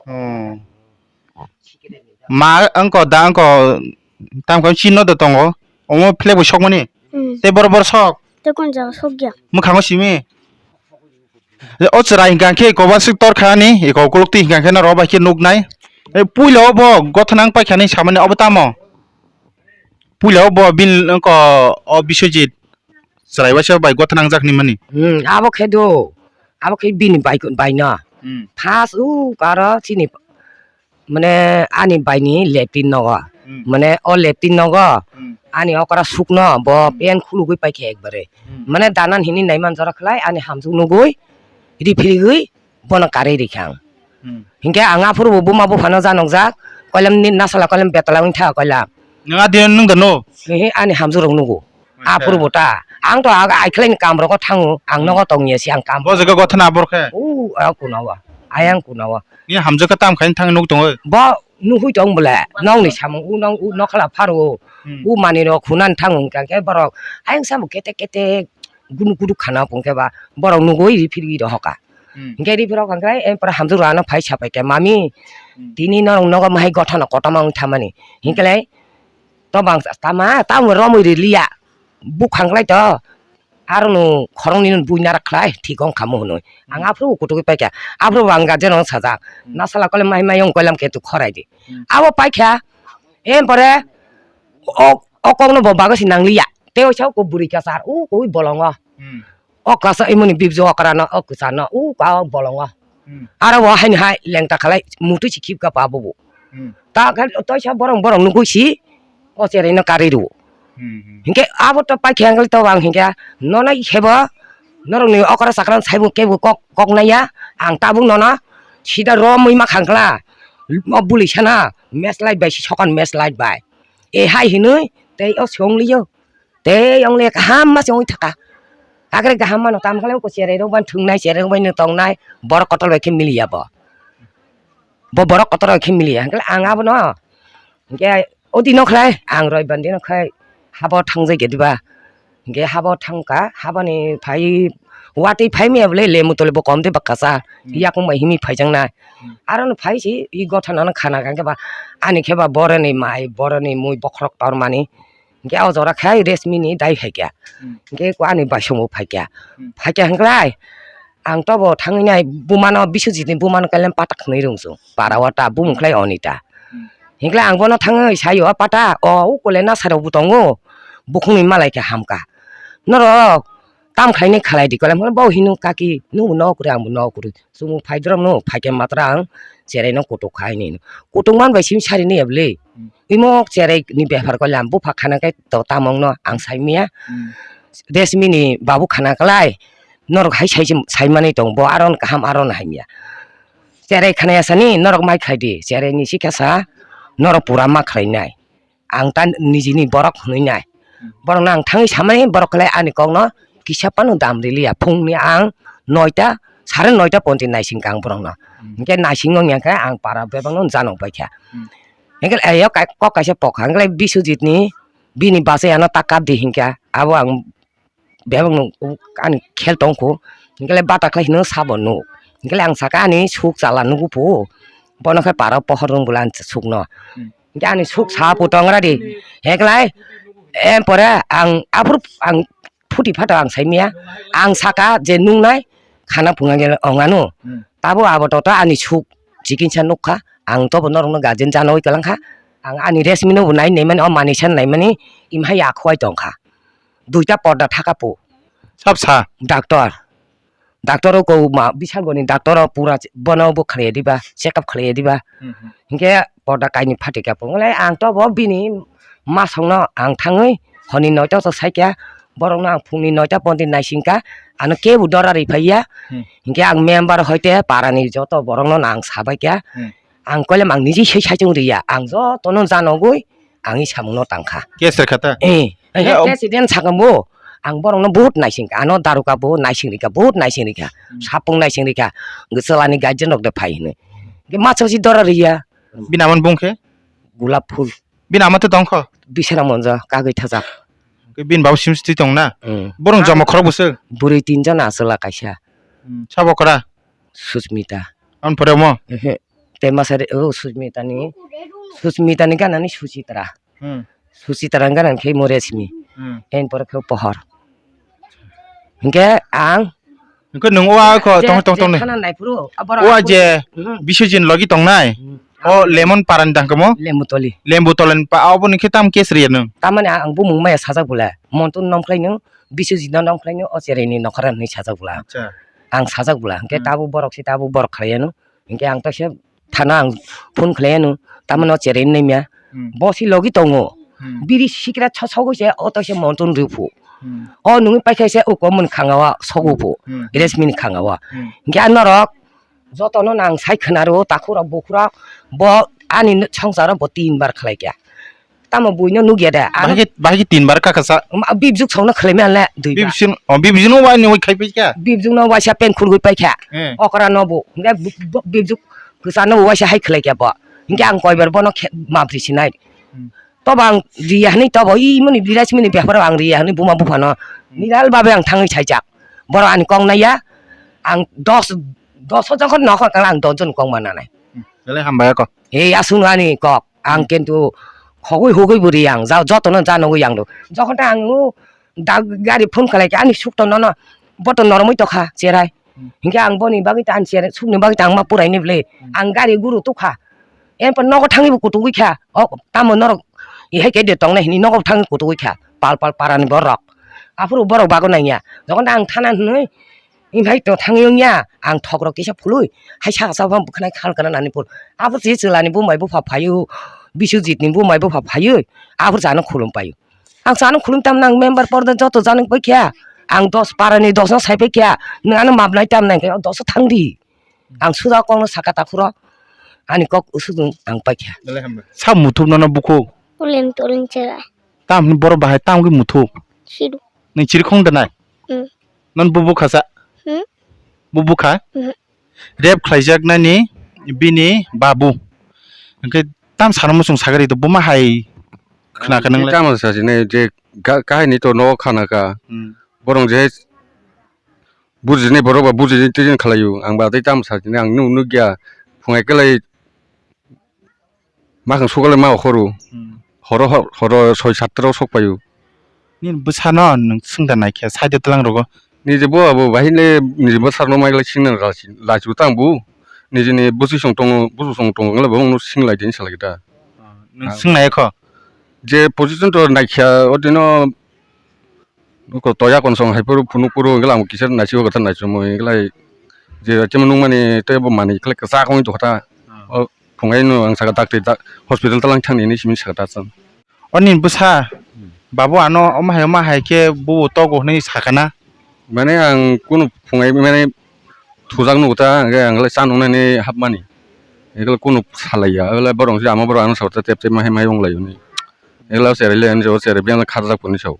Hmm. Ma wngko da wngko tamkhe chini no do tongo. Omo flag bo sokmani. Hmm. Tei boro boro sok. Tei kun jaga sokya. Mwkhango simi. O chwrai hingka khe eko baswk torkha ani, eko kuluk twi hingka khe norok bai khe nuknai. E, puila o bo gotha nang paikha ni samani obo tamo? Puila o bo bil ko o Biswajit chwrai waisa bai gotha nangjak ni mani. Hmm, abo khe do. Abo khe bini bai, bai no. Hmm. First u karo chini mane ani baini lepin nogo. Hmm. Mane o lepin nogo. Hmm. Ani okra sukno bo, hmm, pen khulugwi paikha ekbare. Hmm. Mane danan hini naiman jora khlai ani hamjwk nugwi riphirigwi bono karwi rikha ang. Hmm. Hinkhe ang aphuru bo buma buphano janokjak koilam ni nasala koilam betala wngtha koilam. Nang adino nung da no? Hihi ani hamjwk rok nugo. Acha. Aphuru bo ta. Ang to aga aikhlaini kam rogo thango. Ang, hmm, nogo tongya si ang kam. Bo jaga gothana abor khe? U, ang kunawa. Ayang kunawa. Ni hamjwk khe tam khaini thang nuk tongo? Bo nuhui tong bole. Nokni samung u nong u nokhala pharo. Hmm. U manwi rok hunan thango hwnkhe borok. Ayang samung ketek ketek gunu gudu khana pungkhe ba. Borok nugui riphirwi rohoka. Hmm. Hingke riphirok hingke, eh, pora hamjwk rwano phai sapai khe, "Mami, hmm, tini norok nogo mahai gothano kotorma wng thamani." Hingke, hmm, le, to bangsa tama, tamo romwi riliya. Bukhang lai to, aro no khoroknwi no buina rak khlai, thik wng kha mo hwnwi. Ang, hmm, aphuru kutukwi paikha, aphuru bo ang guardian no sajak, hmm, "Nasala kole mai mai wng koilam khe tu khorai di." Hmm. Abo paikha, eh, pore, o, o kokno bo bagwi se nangliya. Tei oisa ko bwrwi kachar, u koi bolongo. Hmm. O kasa imoni bibjo okra no, o kwchar no, u ka o bolongo. Hmm. Aro bo haini hai lengta khalai mutu si khip ka pa bubu. Hmm. Ta khe toisa borong borong nugui si o cherai no karwi rwo. Hmm, hmm. Hinkhe abo to paikhe ang to ang hinkhe nono khebo norokni okra chakra saibo kebo kok, kok naiya ang tabuk nono sida romwi ma khangkla o bwlwi sana match light bai si sokan match light bai e hai hinwi tei o songliyo. Tei ong le kaham ma se ong thaka. Hakhe kaham mano tam khlai ko cherai rok ban thwngnai, cherai rok bai no tongnai, borok kotor bai khe miliya bo. Bo borok kotor bai khe miliya. Hwnkhe ang abono, hwnkhe o dino khlai, ang roi ban dino khlai, habo thangjai khe diba. Hwnkhe habo thangkha, haboni phai watwi phai maya bole lemu tole bo kom de bakasa. Hmm. Yakung bai himi phaijaknai. Hmm. Aro no phai si, i gotha nano khana kha khe ba, ani khe ba boroni mai, boroni mui bokhorok tormani. Hingke o jora khe resmi ni dai phaikha. Hmm. Hingke ani baisongo phaikha. Hmm. Phaikha hingklai ang tobo thangwi nai bumano Biswajit ni bumano kailam patak hwnwi rwng chwng. Para o ta bumung khlai oni ta. Hmm. Hingklai ang bono thangwi saio pata o ukole nasarok bo tongo. bukhungni malai khe hamkha. Norok tam khlainai khalai di, kolam bo hino kaki, nungbo nok kwrwi, angbo nok kwrwi. Chumui phai drop no, phai khe matra ang cherai no kutuk kha hini. Kutuk man bai simi sari ni ebli. Hmm. Imo cherai ni bepar kolam bupha khana khe to tamong no ang sai miya. Hmm. Resmi ni babu khana kalai, norok hai sai, sai mani tong, bo aron kaham aron hai miya. Cherai khana ya sani, norok mai khai di, cherai ni sikha sa, norok pura ma khlai nai. Ang ta nijini borok hwnwi nai. Hmm. Borokno ang thangwi samani, borok khlai ani kokno kisa phano dam riliya. Phungni ang noita, sare noita ponti naising kha ang borokno. Hmm. Hinkhe naising wng ya khe ang para bebakno janok bai kha. Hmm. Hinkhe ayo kai-, kok kaisa pokha, hinkhe Biswajit ni bini bachai ano ta kap di hinkha, abo ang bebak no ani khel tong kho, hinkhe le bata khlai hino sabo nuk, hinkhe le ang saka ani suk chala nugu phu, bono khe para pohor rung bwla ang suk no, hmm, hinkhe ani suk sa phu tong ra di, heklai em pore ang aphuru ang phuti phato ang sai miya, ang saka je nungnai khana phunga gele ong ano, hmm, tabo abo tota ani suk chikinsa nuk kha, ang tobo norok no guardian jana oi kalang kha, ang ani resmi no bo nai nai mani, o manwi san nai mani, imhai ya khwai tong kha. Duita porda thaka po. Sab sa? Doctor. Doctor o ko ma bisal goni doctor o pura ch-, bono bo khlaiya diba, check up khlaiya diba. Hmm, hmm. Hinkhe porda kaini phatika po. Ngalai ang to bo bini masong no ang thangwi honi noita to saikya, borok no ang phungni noita ponti naisingkha, ano kebo dora ri phaiya. Hmm. Hinkhe ang member hoite parani joto borok no ang sabaikya. Hmm. Ang koilam ang niji sai saichung riya, ang jotono janogwi ang i samungno tangkha. Case rwkha ta? Eh, eh, eh, president sakha bo, ang borokno bahut naising kha, ano daruka bo naising rikha, bahut naising rikha, hmm, sapung naising rikha, chwlani guardian rok de phai hinwi. Hwnkhe masa si dora riya. Bini amoni bung khe? Gulap phul. Bini ama to tongkho? Bisera monja, kagwi thajak. Hwnkhe bini babu simsi twi tong na? Hmm. Borok joma khorok bwswk? Bwrwi tinjon achwla kaisa. Hmm, sabo kora? Susmita. Ang pore mo? Ehe. Tei masa re, oh, Susmita ni, Susmita ni gana ni Suchitra. Hmm. Suchitra ni gana ni khe mo Resmi. Hmm. En pore khe pohor. Hingke ang. Hingke nung oa ko je, tong, tong, je tong ni. Khana nai phuru, abora oa ang je, hmm, Biswajit logi tong nai. Hmm. O Lemon Paran dang kamo? Lembu Toli. Lembu Toli pa, abo ni khe tam case riya nung? Tamani ang bumung maya sajak bula. Montu nom khlai nung, Biswajit no nom khlai nung, o cherai ni nokhara hinwi sajak bula. Acha. Ang sajak bula. Hingke hmm, tabuk borok si, tabuk borok khlai ya nung. Hingke ang to se thana ang phone khlai anw, tamano cherei nai mia. Hmm. Bo si logi tongo. Hmm. Biri sikra chosogwi se, o to se Montun riphu. Hmm. O nungwi paikha se uko mun khanga wa sogu phu. Hmm. Resmi ni khanga wa. Hmm. Hingke a norok jotono nang sai khwnaro, takhurok bukhurok, bo ani songsaro bo tin bar khlai kya. Tamo buino nukya da. Bahai khe, bahai khe tin bar kha kasa. Ma, bibjuk songno khlai manya le, dui bar. Bibjukno, oh, bibjukno wai ni wai khai pai kha? Bibjukno waisa pen khulgwi pai kha. Eh. Okra no bo. Hingke bu-, bu-, bibjuk kwchano waisa hai khlai kha bo. Hingke ang koibar bono khe mapri sinai. Hmm. Tobo ang riya hwnwi tobo, i mani biraj mani beparo ang riya hwnwi buma buphano. Hmm. Niral babe ang thangwi saijak. Borok ani kok naiya. Ang dos, dos jon khe nokho kala ang dos jon kok mananai. Hmm. Belai hambai kok. Ei aswkno ani kok. Ang kintu khogwi hugwi bo ri ang, ja-, jotono janogwi ang do. Jokhon ta ang o da-, gari phone khlai kha, ani suk to nono, bo to noromwi tokha cherai. Hmm. Hinkhe ang boni bagwi ta ang cherai, sukni bagwi ta ang ma purai ni bwle. Hmm. Ang gari guru tukha. Erpor nogo thangwi bo kutugwi kha. O tamo norok ihai khe de tongnai hini nogo thangwi kutugwi kha. Pal pal parani borok. Aphuru borok bago nangya. Jokhon ta ang thana hinwi, Imhai to thangwi wngya, ang thokrok kisa phului, hai saka saka bwkhanai khal kana nani phul. Aphuru se chwlani bumbai bupha phaiwi, Biswajitni bumbai bupha phaiwi, aphuru chano khulum paio. Ang chano khulum tamna ang member porda joto janwi paikha, ang dos parani dosno sai paikha, nwng ano mapnai tamna hwnkhe o doso thangdi. Ang suda kokno saka takhuro, ani kok usukjwng ang paikha. Sa muthubnano bukhuk. Uling tuling cherai. Tam hwnwi borok bahai tam wngwi muthuk. Siru. Nwng chirikhong da nai? Hmm. Non bubu khasa? Hmm? Bubu kha? Hmm. Rape khlaijaknani bini babu. Hwnkhe tam sana muchung sagari do buma hai khna kha nang le? Tamo sa sini je ga-, kahini to no khana ka. Hmm. Borong je bujini borok ba bujini tijini khlaio. Ang ba tei tam sa sini ang nu nugya phungai kelai Makhang sukale ma okhoro. Hmm. Horo, horo soi satta rok sok paio. Nini bwsano nwng swngda naikhe, saida twlang rogo. Nini bo abo bahai le nini bwsarno mai lai singna lachi, lachibo tang bu. Nijini bwswi song tongo, bwswi song tongo, wngla bo wngno sing lai tini salai da. Ah, nwng swng nai kho? Je position to naikha, o dino Nuko toya konsong hai phuru phunuk phuru wngkhe ang kisa naisio kwthar naisio mo wngkhe je chemo nukmani tei bo manwi kwchak wngwi tongkha ta. O phungai no ang saka dakti hospital talang thangni hinwi simi saka ta chwng. O nini bwsa babu ano omo hai omo hai khe bubo togo hinwi sakana. Mane ang kunu phungai mane thujak nugo ta hwnkhe ang le cha nuknani hapmani. Ekle kunu salaiya, ekle borok se ama borok ano sabo tep tep ma hai mai wng laio ni. Ekle o cherai le ani sabo cherai biyang le kharjak phunui sao.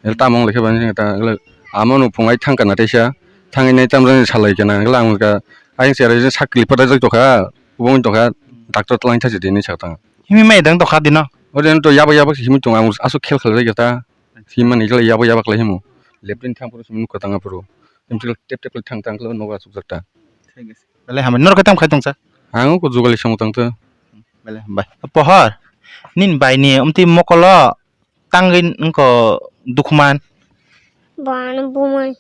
Ekle tamo wng lai khe bani ta ekle ama no phungai thang kana teisa thangwi nai tamjani salai kana ekle ang ka ayang cherai je sakli patai jak tokha, ubung tokha doctor tlang thachi tini sa tang. Himi mai dang tokha dino. Ode to yaba yaba himi tong ang asuk khel khel jai ta. Himani ekle yaba yaba khlai himo. Leptin thang phuru simi nukha tang aphuru. Himchikle tep tep khlai thang tang khlai nogo asuk jak ta. Belai hambai. Norok khe tamo khai tongsa? Ang ko jugali samung tang to. Belai hambai. Pohor, nini bai ni omtwi mokolo tangwi wngko dukhuman? Bo ano bumai.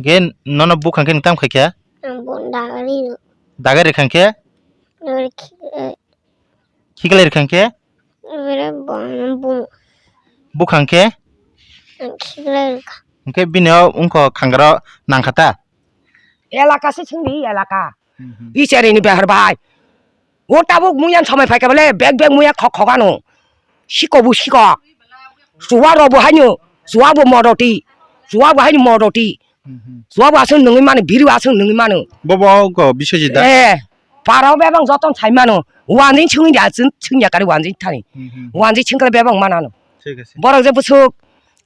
Ge nono bukhang khe nwng tamo khai kha? Ang bo dagari. Dagari khang khe? Dagari khi-, eh. Khiklai rwkhang khe? Ere bo ano bumai. Bukhang khe? Ang khiklai rwkha. Hwnkhe bini o wngko khangaro nangkha ta? Elaka se chwngdi elaka. Bicharini behar bai. O tabuk muyan somai phaikha bole bek bek muya khok khok ano. Siko bu siko. Suwa robo hanyo. Suwa bo modoti. Suwa bo hanyo modoti. Suwa bo aswng nungwi mano, biri bo aswng nungwi mano. Bobo ko Biswajit da? Eh, para o bebang joton sai mano. Wanjing chwngwi da chwng chwngya kari wanjing thani. Wanjing chwngkhe bebang manano. Thik ase. Borok je bwswk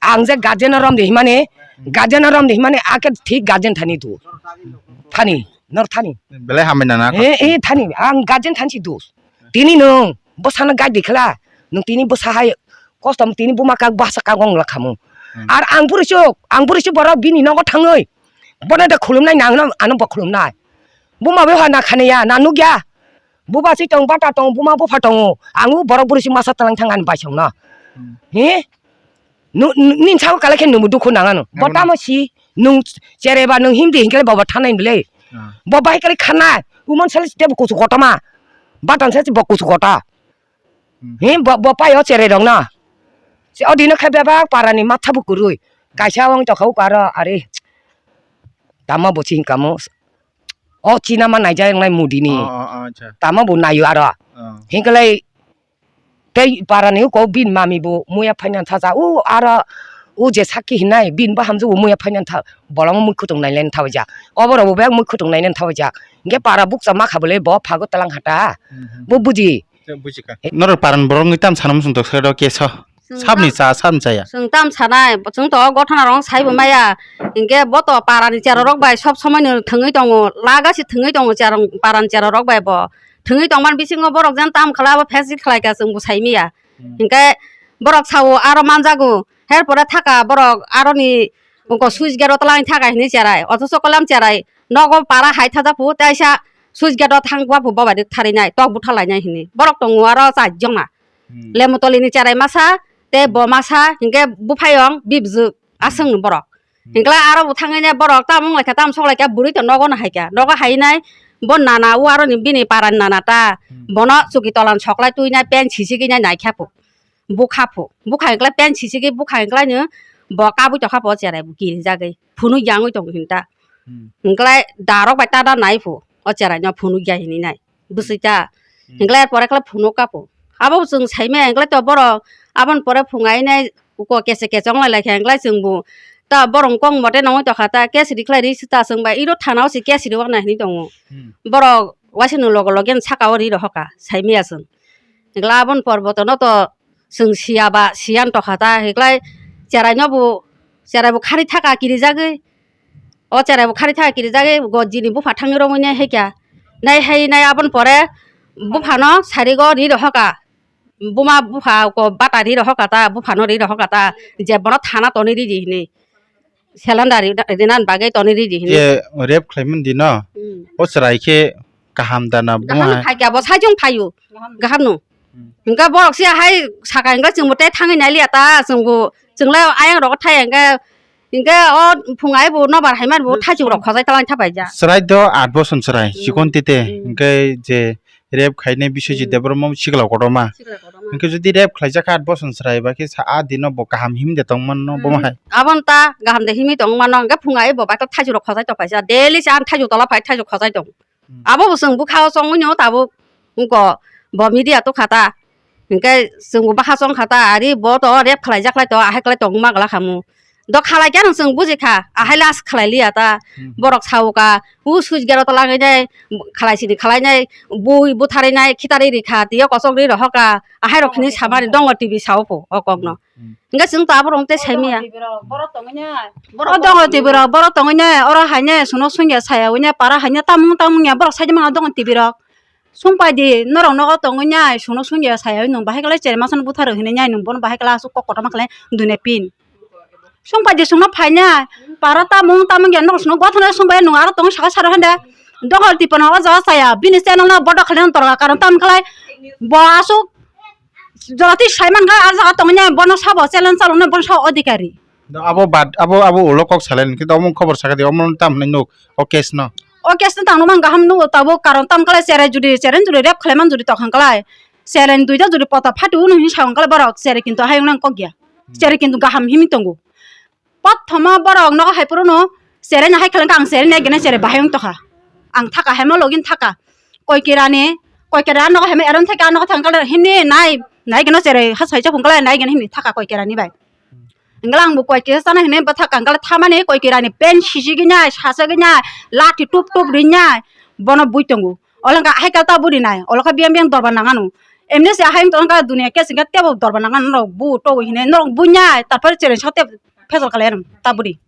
ang je guardian rom de himani, guardian rom de himani ake thik guardian thani do. Thani, nor thani. Belai hambai nana. Eh, eh, thani, ang guardian thani si do. Tini nwng bwsano guide de khela, nwng tini bwsa hai kosto tini buma kak basa kak wng lakhamu. Ar ang bwrwi chuk, ang bwrwi chuk borok bini nogo thangwi. Bono da khulumnai nang ano bo khulumnai. Buma bai hana khaniya na nukya. Buba si tong bata tong buma bupha tongo. Ang borok bwrwi si masa tlang thang ani bai songno. He? Nini sabo kala khe nungbo dukhu nang ano. Bo tamo si nung chereba nung himdi hinkhe bobo thanai bwle. Bo bai kali khana. Umon sali tebo kusu kotoma. Batan sali bo kusu kota. He bo bo paio cherai rok no. Se odino khe bebak parani matha bo kwrwi. Kaisa wng tokha uko aro ari. Tamo bo chini kamo. O china ma naijak nai mudini. Tamo bo naio aro. Hinkalai tei parani uko bin mami bo muya phaina thaja. U aro u je sakki hinai bin bo hamjak bo muya phaina tha. Bolong mui khutung nai len thawaijak. Oborok bo bek mui khutung nai len thawaijak. Hinkhe para bukcha ma kha bole bo phago tlang hata. Bo buji. Buji kha. Norok paran borok wngwi tam sana muchung tok sero keso. Sabni cha, sabni chaya. Chwng tam sanai, chwng to gothana rok saibo maya. Hinkhe bo to parani chera rok bai sob somoi no thwngwi tongo. Laga se thwngwi tongo chera, parani chera rok bai bo. Thwngwi tongmani bisingo borok jan tam khala bo face khlai kha chwng bo sai maya. Hinkhe borok sao aro manjago. Her pore thaka borok aroni Ungko switch gate o twlang thaka hinwi cherai. Othocho kolam cherai. Nogo para hai thajak phu, tei aisa switch gate o thang wa phu bobai tharinai, tok butha lainai hinwi. Borok tongo aro char jona. Lemutoli ni cherai masa, tei bo masa, hinkhe buphayong bibjwk aswk ni borok. Hinkhe aro bo thangwi nai borok tamo wnglaikha, tamo soklaikha, bwrwi to nogo no haikha. Nogo hainai, bo nana o aro ni bini para ni nana ta. Bono chuki tola ni soklai twi nai, pen sisiki nai naikha phu. Bukha phu, bukha hinkhlai pen sisiki bukha hinkhlai no bo kabui tokha pho cherai bo kirijagwi phunuk yangwi tongo hinta. Hinkhlai darok bai tada nai phu o cherai no phunuk ya hinwi nai bwswi ta. Hinkhlai pore khlai phunuk ka phu abo chwng sai maya hinkhlai to borok aboni pore phungai nai uko kese kese wnglai lai kha hinkhlai chwng bo ta borok kok mote nongwi tokha ta kesri khlai ri sita chwng bai iro thana o se kesri o nai hinwi tongo. Borok waisa no loge loge saka o ri rohoka sai maya chwng. Hinkhlai aboni pore bo to no to Chwng siya ba siyan tokha ta, hiklai cherai no bo, cherai bo khari thaka kirijagwi. O cherai bo khari thaka kirijagwi, go jini bupha thangwi romwi nai haikya. Nai hai nai aboni pore bupha no sari go ri rohoka. Buma bupha ko bata ri rohoka ta, bupha no ri rohoka ta, je bono thana toni ridi hinwi. Cylinder ri-, rinani bagwi toni ridi hinwi. Je rape khlaimani dino, hmm, o chwrai khe kaham da na buma hai? Kaham hai khe abo sajung phaio, kaham no. Hmm. Hinkhe borok se hai saka hinkhe chwngbo tei thangwi nai liya ta, chwngbo, chwnglai ayang rogo thai hinkhe, hinkhe o phung ai bo nobar hai mani bo thaichuk rok khojai talai thapaijak. Chwrai do aat boson chwrai, hmm, chikon tete, hmm, hinkhe je rape khainai Biswajit, hmm, Debbarma sikla kotorma. Sikla kotorma. Hwnkhe jodi rape khlaijak kha aat boson chwrai ba khe sa a dino bo kaham himde tong manno bo Hmm. hai. Abon ta kaham de himwi tong mano, hwnkhe phung ai bo bai to thaichuk rok khojai tong paisa, daily cha thaichuk tola phai thaichuk khojai tong. Hmm. Abo bo chwng bwkha o chongwi no tabuk wngko bo media to kha ta. Hwnkhe chwng bo bwkha chong kha ta, ari bo to rape khlaijak lai to, ahai khlai tong ma gla khamu. Do khalai khe ang chwng buji kha, ahai last khlai liya ta. Hmm. Borok sao ka, u switch gate o to langwi nai, khalai sini khalai nai, bui butharwi nai, khitarwi ri kha, twiyo kosok ri rohor ka, ahai rok hini samari dongo T V sao pho o kok no. Hmm. Hwnkhe chwng to aborok tei saimaya. Borok tongwi nai. O dongo T V rok, borok tongwi nai, oro hai nai, suno sungya saya wi nai, para hai nai, tamung tamung ya, borok saidi mano dongo T V rok. Sungpai di, norok nogo tongwi nai, suno sungya saya wi nwng bahai khlai chere masano butharo hinwi nai, nwng bono bahai khlai aswk kok kotorma khlai dune pin. Sungpai di, sungno phai nai, para tamung tamung ya, norok suno gothana sungbai nwng aro tongwi saka saro hande. Dokhol tipano o jaga saya, bini channel no bodo khlai torga karon tam khlai, bo aswk Jora twi saiman kha, ah jaga tongwi nai bono sabo challenge chaloknai bono sabo odhikari. Do abo bad, abo, abo ulo kok salai, hwnkhe do omo khobor sakha di, omo tam hwnwi nuk, o case no. O case no tangno mang kaham nugo tabuk, karon tam khlai cherai judi, cherai judi rape khlai man judi tokhan khlai, cherai duita judi pota phati hwnwi sa wng khlai borok, cherai kintu hayung nang kok ya. Hmm. Cherai kintu kaham himwi tongo. Pathoma borok nogo hai phuru no cherai no hai khlai kha, ang cherai nai gana cherai bahai wng tokha. Ang thaka hai ma login thaka. Koi kirani, koi kira nogo hai ma eron thaka nogo thang kala himni nai, nai gana cherai ha sai chapung kala nai gana himni thaka koi kirani bai. Engla ang bo koi kira sana himni ba thaka ang kala thamani koi kirani pen sisi gini ai, sasa gini ai, lati tup tup rini ai, bono bui tongo. Olong ka hai kal ta budi nai, olong ka biang biang dorba nangano. Emni se hai wng tong ka dunia ke singka tebo dorba nangano norok bu to hine norok bu nyai, tarpore cherai sa tebo phejol kalainw ta budi.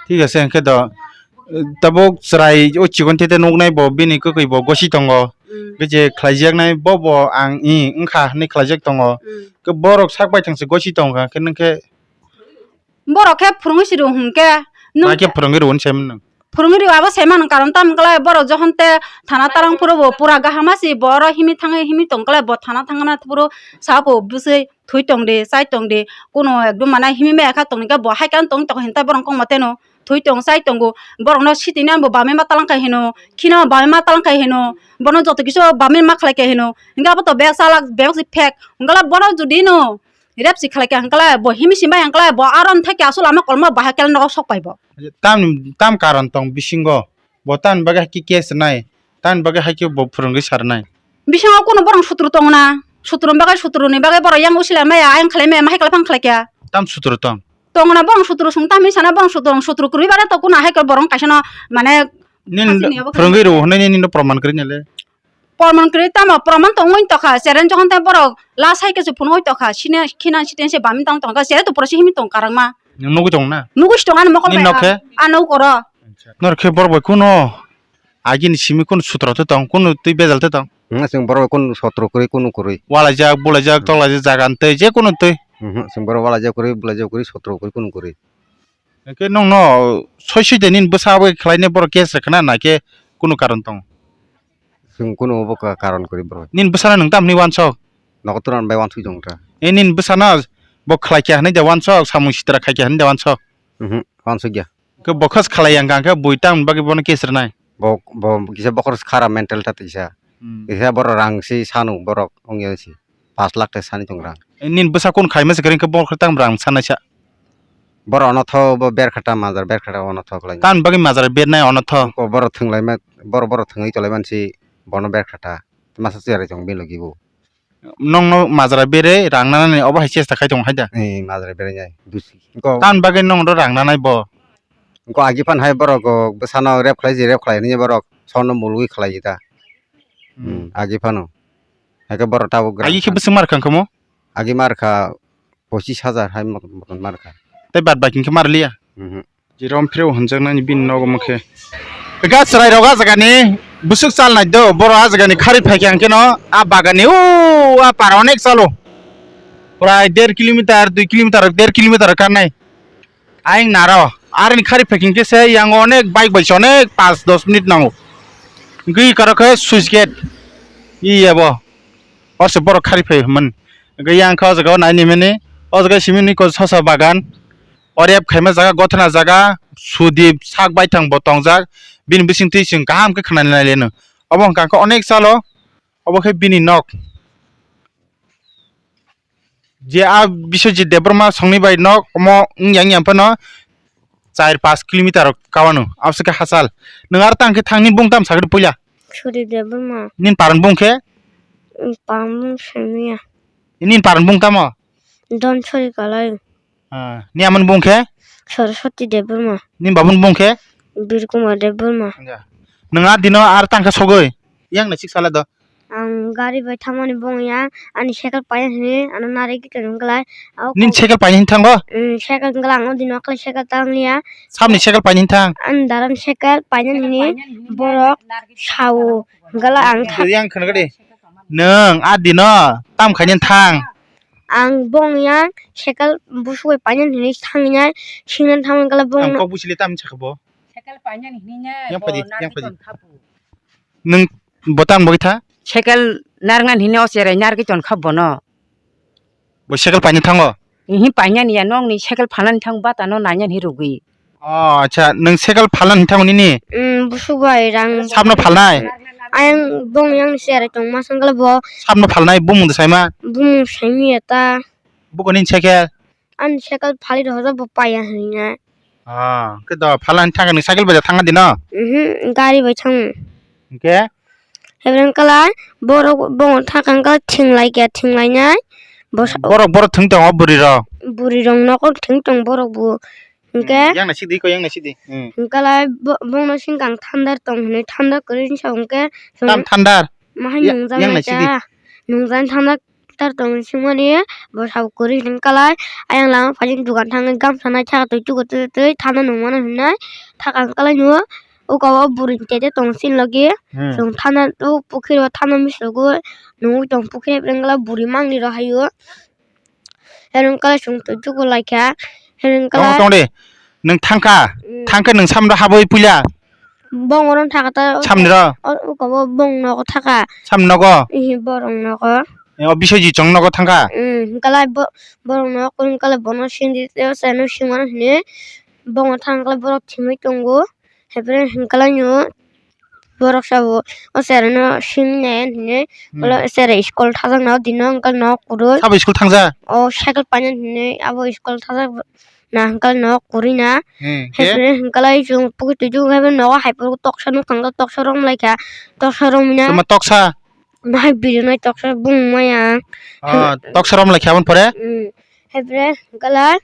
Thik ase, hwnkhe do, tabuk chwrai o chikon tete nuknai bo bini kwkwi bo gosi tongo. Mm. Hwnkhe je khlaijaknai bo bo ang i wngkha hwnwi khlaijak tongo. Mm. Hwnkhe borok sak baithang se gosi tongkha, hwnkhe nwng khe Borok khe phwrwngwi si rw hwnkhe nwng Bai khe phwrwngwi rw hwn se nwng. Phwrwngwi rw abo se mano karon tamo khlai borok johon te thana tarang phuru bo pura gahama si bo oro himwi thangwi himwi tong khlai bo thana thangma phuru sa bo bwswi thwi tong di, chai tong di, kuno ekdom mane himwi maya kha tongni khe bo hai khe tong tong hinta borok kok moteno thwi tong chai tongo, borok no sitini bo bamwi ma talang khai hino, khino bamwi ma talang khai hino, bono joto kisu bamwi ma khlai khai hino, hinga bo to bek salak bek si phek, hingala bono judi no rep si khlai kha hingala bo himwi si mai hingala bo aron thai khe asol ama kolmo bahai khe nogo sok pai bo. Tam, tam karon tong bisingo, bo tamni bagwi hai khe case rwnai, tamni bagwi hai khe bo phwrwngwi sa rwnai. Bisingo kunu borok sutru tong na, sutru ni bagwi, sutru ni bagwi borok yang usila maya, ayang khlai maya, mahai khlai phang khlai kha. Tam sutru tong? Tong na borok sutru sung tam hinwi sana borok sutru, sutru kwrwi bare to kunu hai khe borok kaisa no mane Nini phasi ni abo phwrwngwi rw hwnwi nini no proman kwrwi nai le. Proman kwrwi tamo, proman tongwi tokha, cheren jokhon tei borok la sai khe se phunugwi tokha, sine khina siten se bamwi tang tongkha, chere to pura se himwi tong karangma. Nwng nugwi tong na? Nugwi se tong ani mokol Nini bai nok ha. Khe? A nuk oro. Nor khe borok bai kuno agini simi kuno sutro te tong, kuno twi bejal te tong. Hmm, chwng borok bai kuno sotro kwrwi, kuno kwrwi. Walaijak, bulaijak, toklaijak, jaga twi, je kuno twi. Hmm, chwng borok walaijak kwrwi, bulaijak kwrwi, sotro kwrwi, kuno kwrwi. Hwnkhe nwngno soi soi de nini bwsa abo khlainai borok case rwkha na, na khe kunu karon tongo? Chwng kunu bo ka-, karon kwrwi bro. Nini bwsano nwng tamni wansok? Nogo twrwng bai wansuk jong ta. E nini bwsano bo khlai kha hwnwi de wansok, samung sitra khai kha hwnwi de wansok? Mhm, wansuk ya. Khe bo khas khlai yang kha, khe bui tamni bagwi bono case rwnai? Bo, bo kisa bokhor khara mental ta tisa. Hmm. Kisa borok rang si sanu borok ongya si. Pash lakh ta sani tong rang. E nini bwsa kun khaima se kwrwi khe borok tam rang sanai sa? Borok ono tho bo ber khata, majar ber khata ono tho khlai. Tamni bagwi majar bernai ono tho? Ko borok thwnglai ma, borok, borok thwngwi tolai man si bono ber khata. Masa chwrai tong bini logi bo. Nwngno majra bere rang nanani obo hai chesta khai tongo hai da? Ee, majra bere nai, dusi. Ko tamni bagwi nwngno rang nanai bo? Ko agi phan hai borok, o, bwsano rep khlai ji, rep khlai nini borok sono mulwi khlai ji da. Hmm. Hmm, agi phano. Hai khe borok tabuk agi khe bwswk mar kha kamo? Agi mar kha pochis hajar hai moton, moton mar kha. Tei bad baki khe mar liya? Mhm. Jerom phireo hwnjaknani bini nogo mokhe. Ega chwrairok ah jagani bwswk chal nai do, borok ah jagani khari phaikha hwnkhe no, ah bagani o, ah para onek chalo. Prai der kilometer, dui kilometer, der kilometer karnai. Ayang naro, aroni khari phaikha hwnkhe se yang onek bike bai se onek panch dos minute nango. Hwnkhe ih karo khe switch gate, ih ebo. Orse borok khari phai hwnmani. Hwnkhe yang kha o jaga o nai ni mani. O jaga simi ni ko sosa bagan. O rep khaima jaga, gothana jaga, sudip sak baithang bo tongjak. Bini bising twi chwng kaham khe khwnani nai le no. Obo hwnkha khe onek chalo. Obo khe bini nok. Je a Biswajit Debbarma songni bai nok omo wngya wngya phano char paanch kilometer kawano, abose khe hachal. Nwng aro tang khe thang, nini bung tam sakhe puila? Suri Debbarma. Nini parang bung khe? Parang bung semiya. Nini parang bung tamo? Don Suri Kalai. Ah, ni amon bung khe? Saraswati Debbarma. Ni babun bung khe? Bir Kumar Debbarma. Nwng a dino ar tangkha sogwi? Yang na sik sala do. Ang gari bai thangmani bung yang, ani cycle paina hini, ano nari kiton wngklai. Nin cycle paina hini thango? Mm, cycle wngkla ang o dino kwlai cycle tang liya. Sabni cycle paina hini thang? Ani daran cycle paina hini borok sao wngkla ang. Yang khna gadi. Nwng a dino tam khaina thang? Ang bong yang cycle busu bai paina hini thangwi nai, singna thangwi kala bong. Ang no kok busi le tam sakha bo. Cycle paina hini nya. Yang bo padi, nar yang ki padi ton khapu. Nwng bo tam bo kha? Cycle narwkna hini o cherai narwgwi ton kha bono. Bo cycle paina thango? Ihi paina niya, nokni cycle phalnani thang bata no naina hini rwgwi. Oh, acha, nwng cycle phalna hini thango nini? Mm, busu bai rang. Sabno phalnai? Ayang bong yang sere tong ma sangkal bo. Sabno phalnai bumung de saima? Bumung saimi eta. Buko nini cycle? Ani cycle phali rw bo paya hini na. Ah, ke do phalna hini thangkha nwng cycle bai thangkha dino? Mhm, gari bai thang. Hingke? Hebrang kala borok bong thangkha thing lai kya thing lai nai. Bosa. Borok, borok thwng tongo bwrwi rok. Bwrwi rok nokol thwng tong borok bo. Hingke? Hmm, yang naisik di ko, yang naisik di. Hmm. Hingke lai bo-, bongno singkang thandar tong hinui thandar kwrwi wngsa hingke. Tam thandar? Mahai ya-, nungjaknai yang naisik di. Nungjaknai thandar tong singmani bosabo kwrwi hingke lai. Ayang lama phai dukan thangwi gamsa nai saka twi chugo twi twi thandar nungmano hinui thaka hingke lai nw. Uko o bwrwi tete tong sini logi. Hmm. Chwng thandar o pukhiri o thandar misogo nungui tong pukhiri hwnglai bwrwi mangni rw haio. Herung kala chwng twi chugo laikha. Herung kala. Tong, tong de. Nwng thangkha. Mm. Thangkhe nwng samno habwi puila. Bong oro thaka ta. Samni ro. O, uko bo bong nogo thaka. Samni nogo? Ihi borong nogo. E, o Biswajit chong nogo thangkha? Mm, kala bo-, borong nogo kung kala bono sindi te o seno singmano hini. Bongo thang kala borok thimwi tongo. Hebre hingkalaino borok sabo o chereno sing nai hinwi. Hmm. Olo chere school thajak na o dino hingkhe nok kwrwi. Sabo school thangjak? O cycle painani hinwi abo school thajak na hingkhe nok kwrwi na. Hmm, khe? Hebre hingkalai chwng pukhutu jukhe nogo hai phuru toksa nukha toksa romlaikha toksa romwi na. Tama toksa? Nahai birinai toksa bung maya. Ah, toksa romlaikha aboni pore? Hmm. Hebre hingkalai.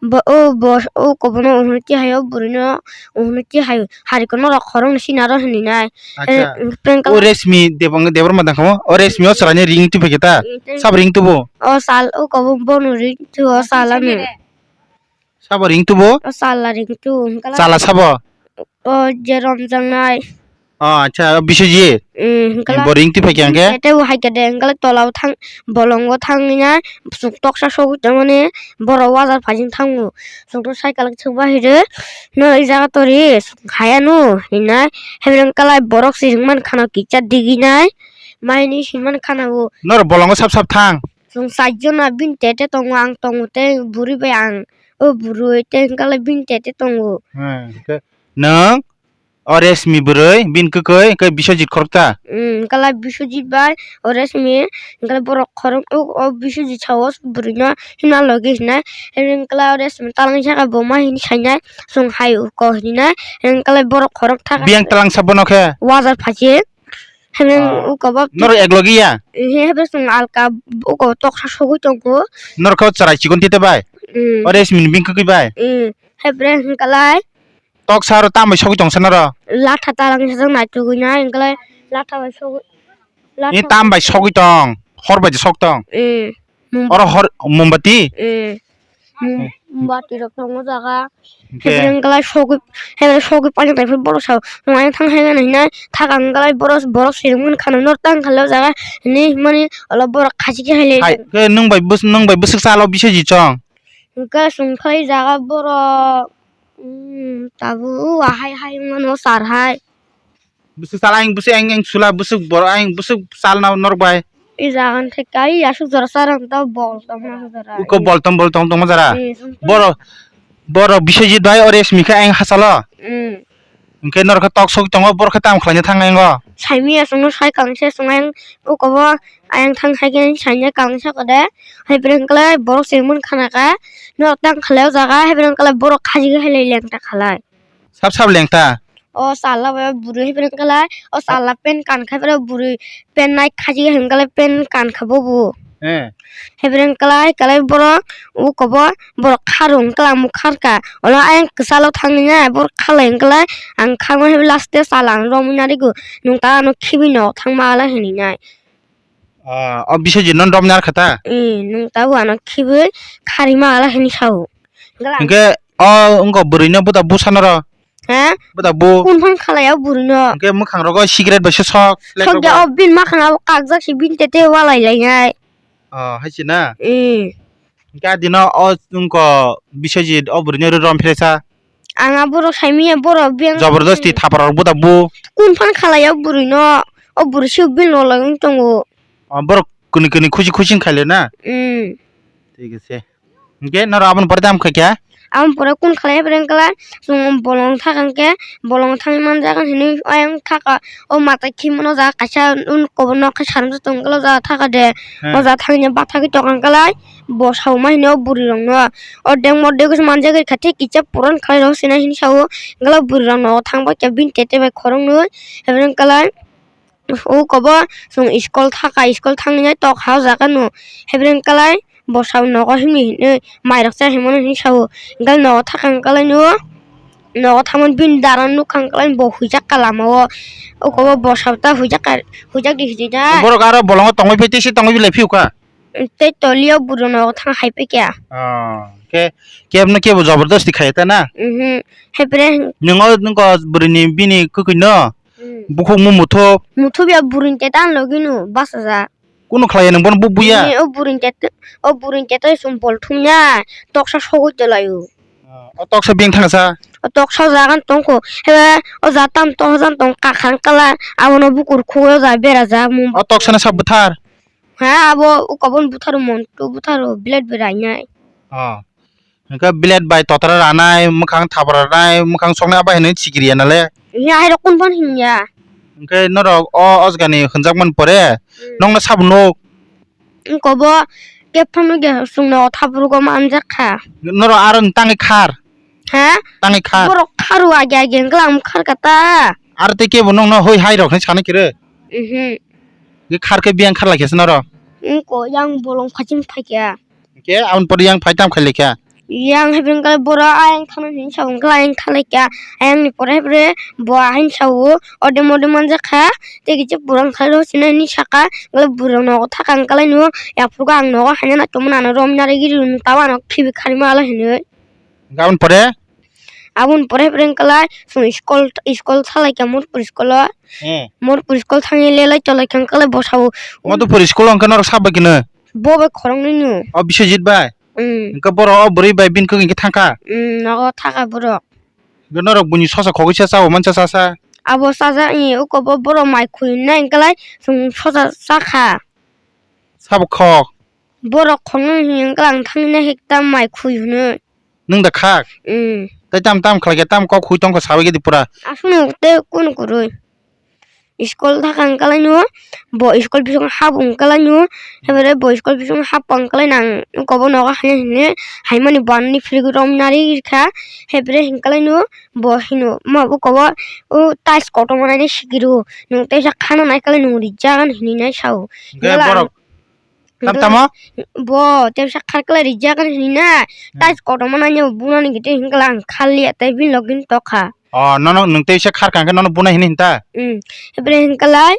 Bo, o bo, o kobono uhunti hayo, burino uhunti hayo, harikono rok khoroknwi sinaro hininai. Acha. Eh, prank o kala- Resmi Debang, Debbarma dangkha mo? O Resmi o chwraini ring tubui khe ta? Eh, tei- Sabo ring tubo? O sal, o kobo bono ring tubo, o salani. Sabo ring tubo? O sala ring tu, hingkala- Sala sabo? O je romjaknai. Oh, acha, o Biswajit. Mm, hingkala- Bo ring twi phaikha hingkhe? Tei bo haikhe de, hingkala tola o thang, bolongo thangwi na, chwng toksa sogwi tongmani, borok wajar phajing thango. Chwngno cycle chwng bahire, no i jaga tori, chwng haya no, hinai, hebreng kalai borok se hingmani khana kisa diginai, maini hingmani khana o. Norok bolongo sap sap thang. Chwng chaijona bini tete tongo, ang tongo tei bwrwi bai ang, o bwrwi tei hingkala bini tete tongo. Hmm, hingkhe nwng? O Resmi bwrwi, bini kwkwi, khe Biswajit khoroksa. Mm, hwnkhe lai Biswajit bai o Resmi, hwnkhe lai borok khorok, o, o Biswajit sao bwrwino himna logi hinai. Hwnkhe lai o Resmi talangwi saka bo ma hini sainai, chwng hai uko hinai. Hwnkhe lai borok khorok thaka. Biyang talangsa bono khe? Wajar phachi. Hwnkhe uko bo. Norok ek logi ya? He, he, chwng alka uko toksa sogwi tongo. Norok khe o chwrai chikon tete bai? Mm. O Resmi ni bini kwkwi bai? Mm. He bre hwnkhe lai. Toksa aro tambai sogwi tongsa noro? Latha talang sajak naitugwi nai, hwnkhe latha bai sogwi, latha. Ni tambai sogwi tong, hor bai sok tong. Eh, mum- Oro hor, mombati? Eh, mum-, mombati rok tongo jaga. Hwnkhe? Hwnkhe sogwi, hwnkhe sogwi paina taiphuru borok sao, nwng ayang thang hai mano hinai, thakang wngkha lai borok, borok sirikmani khana noro tang kha lai o jaga, hinwi himani olo borok khachikhe hai lai. Hai, khe nwng bai bwswk, nwng bai bwswk chalo Biswajit chong? Hwnkhe chwng khe jaga borok. Hmm, tabuk o ahai hai wngmano sar hai. Bwswk sal ayang bwswk ayang ayang sula bwswk borok ayang bwswk salna norok bai. I jaga ni thik kai aswk jora sar ang ta bol tongma jora. Uko bol tong bol tong tongma jora. Eh, sung- Borok, borok Biswajit bai o Resmi khe ayang hachalo. Hmm. Hwnkhe norok khe tok sok tongo borok khe tamo khlaina thang ayang o. Saimanya chwngno sai kangse chwng ayang ukobo ayang thang hai khe saimanya kangse kode. Hai pore hwnkhe lai borok se mwn khana kha. Norok tang khalai o jaga hai pore hwnkhe lai borok khaji hai lai lengta khalai. Sap sap lengta. O chwla bai bwrwi hai pore hwnkhe lai o chwla pen kan khai pore bwrwi pen nai khaji hai hwnkhe lai pen kan kha bobo. Eh. Hai pore hwnkhe lai kalai borok ukobo borok kharung kala mukharka. Olo ayang kwchalo thangwi na borok khalai hwnkhe lai ang khangma hai last o chwla ang romwi narigo. Nwng ta ano khibwi no thangma ala hinwi nai. Ah, o Biswajit no romwi narwkha ta? Eh, nwng ta bo ano khibwi kharima ala hinwi sao. Hwnkhe o wngkha bwrwi no buda bwsa noro? Ha? Buda bu. Kun phan khalai o bwrwi no? Hwnkhe mwkhang rogo cigarette bai se sok. Sok ya o bin makhang abo kakjak si bin tete walai lai nai. Oh, hai se na? Eh. Hwnkhe adino o wngkha Biswajit o bwrwino rom phresa. Ang a borok saimanya borok beng. Jabardasti thapra rok buda bu. Kun phan khalai o bwrwino? O bwrwi se bin lolai wng tongo. O borok kuni kuni khusi khusi wng khaile na? Mm. Thik ase. Hwnkhe norok aboni pore tamo khaikha? Aboni pore kun khalai pore wngkha lai, chwng bolong thaka hwnkhe, bolong thangwi manjak hinwi ayang thaka, o mata khimano jaga kaisa un kobo nokha sansa tongkhe o jaga thaka de, hmm, o jaga thangwi bathagwi tongkha hwnkhe lai, bo sauma hinwi o bwrwi rokno, o dengmo degos manjagwi kha thik kisa puron khalai rok sinai hinwi sao, hwnkhe lai bwrwi rok nogo thang paikha bini tete bai khoroknwi, hwnkhe wngkha lai. O kobo chwng school thaka, school thangwi nai tok ha o jaga no. Hebreng kalai bwsao nogo himwi hinwi mairok cha himano hinwi sao. Hwnkhe nogo thaka hwnkhe lai no, nogo thangmani bini dara nukha hwnkhe lai bo huijak ka lama o. O kobo bwsao ta huijak ka, huijak di hinwi na. Borok aro bolongo tongwi phai tei se tongwi bilai phiyokha. Tei toliya bwrwi nogo thang hai paikha. Oh, khe kebno kebo jabardasti khai ta na? Mhm. Hebreng. Nwngo nokho bwrwini bini kwkhwino? Hmm. Bukhukmung muthub. Muthub ya bwrwini tete ani logi no bachajak. Kunu khlaiya nwng bono buk buya? Ni o bwrwini tete, o bwrwini tete chwng bol thumya toksa sogwi tolaio. Ah, o toksa beng thangsa? O toksa jagan tongkho. Hebe o ja tam toksa tong kakhang kala abono bukur khugo ja berajak mung. O toksa na sab bwthar? Ha, abo o kobon bwtharo montu bwtharo blade berai nai. Ah. Hwnkhe blade bai totra ranai, mwkhang thapra ranai, mwkhang soknai abo hinwi sikiri ya nale? Ya, hai rok kun phan hinya. Hwnkhe norok o osgani hwnjakmani pore, hmm, nokno sabo nuk? Wngkha bo khe phano ge chwngno thaprugo manjak kha. Norok aro ni tangwi khar? Ha? Tangwi khar? Borok kharu age age wngkha lang khar kha ta. Aro tei kebo nokno hoi hai rok hinwi sanai khe re? Mhm. Ge khar khe biyang khar lai khe se norok? Wngkha yang bolong phaching phai kha. Hwnkhe aboni pore yang phai tamo khailai kha? Yang hai bwrwi khe boro ayang thangna hinwi sa wngkha, ayang thanglaikha. Ayangni pore hai bwrwi bo ahai sao, ode mode manjakha. Tei kisa pura wngkha, rw sinai hinwi sakha. Wngkha bwrwi nogo thaka wngkha lai no, yaphuru ang nogo haina nai tongmani ano rom nari giri tamo ano khibi kharima ala hinwi. Hwnkhe aboni pore? Aboni pore hai bwrwi wngkha lai chwng school, school salaikha Morpur school o. Hmm. Morpur school thangwi lelai tolaikha wngkha lai bwsao. Madhupur school o hwnkhe norok sabo khe no? Bo bai khoroknwi no. O Biswajit bai? Mm. Hwnkhe borok o bwrwi bai bini kwk hwnkhe thangkha? Mm, nogo thaka borok. Hwnkhe norok buini sosa khogwi sa chao mansa sa sa? Abo chajakni uko bo borok mai khwi nai hwnkhe lai chwng sosa chakha. Sabo khok? Borok khoroknwi hwnkhe ang thangwi nai hekta mai khwi hwnwi. Nwng da khak? Mm. Tei tam tam khlai khe tam kok khwi tongkha sabai khe di pura? Aswkno tei kunu kwrwi. School thaka wngkha lai no, bo school bising hap wngkha lai no, haibare bo school bising hap wngkha lai nang, ukobo nogo haino hino, haimani bo ani phirigwi rom nari kha, haibare hwnkha lai no, bo hino, ma ukobo, o tiles kotorma naina sikiro, nwng teisa khana naikha lai nwng rijak hinwi nai sao. Hwnkhe borok Tam tamo? Bo tebsa khar kwlai rijak hinwi na. Hmm. Tiles kotorma nanya bunani gite hinkhe lang khaliya tei bini logi tokha. Oh, nono nwng tebsa khar kha hwnkhe nono buna hinwi hinta? Hmm. Hebre hinkalai,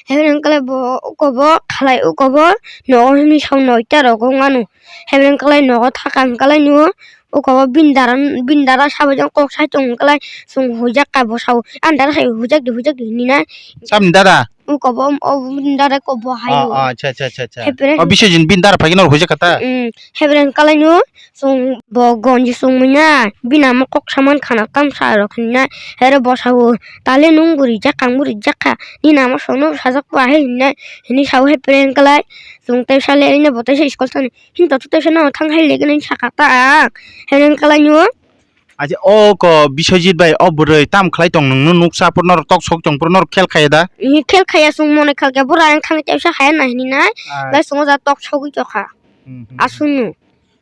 hebre hinkalai bo ukobo khalai ukobo nogo hinwi song noita rogo wngmano. Hebre hinkalai nogo thaka hinkalai nw ukobo bini dara, bini dara sabaijang kok sai tong hinkalai chwng huijak ka bwsao. Ani dara hai huijak di, huijak di hinwi na. Sabni dara? Ukobo, o, dara ko bo hayo. Ah, ah, acha, acha, acha, acha. Hebre. O, Biswajit bini dara phai khe norok huijak kha ta? Mm, hebre kalai no, chwng bo gonji chwngmwi na, bini ama kok saman khana tamsa rok hinna, here bwsao, tale nwng bo rijak, ang bo rijak kha, nini ama songno sajak bo ahai hinna, hinwi sao hebre kalai, chwng tei sale ine bo teisa school thani, hinto tei sano thang hai legene saka ta ang, hebre kalai no, Acha, o ko Biswajit bai, o bwrwi tam khlai tong nungno nuksa, phuru norok tok sok tong, phuru norok khel khaiya da? Ihi khel khaiya, chwng mone khalkhe bwrwi ang thangwi tei sa haya nai hinwi nai, Ah. Lai chwng o ja tok sogwi tokha. Hmm, hmm, hmm. Aswkno.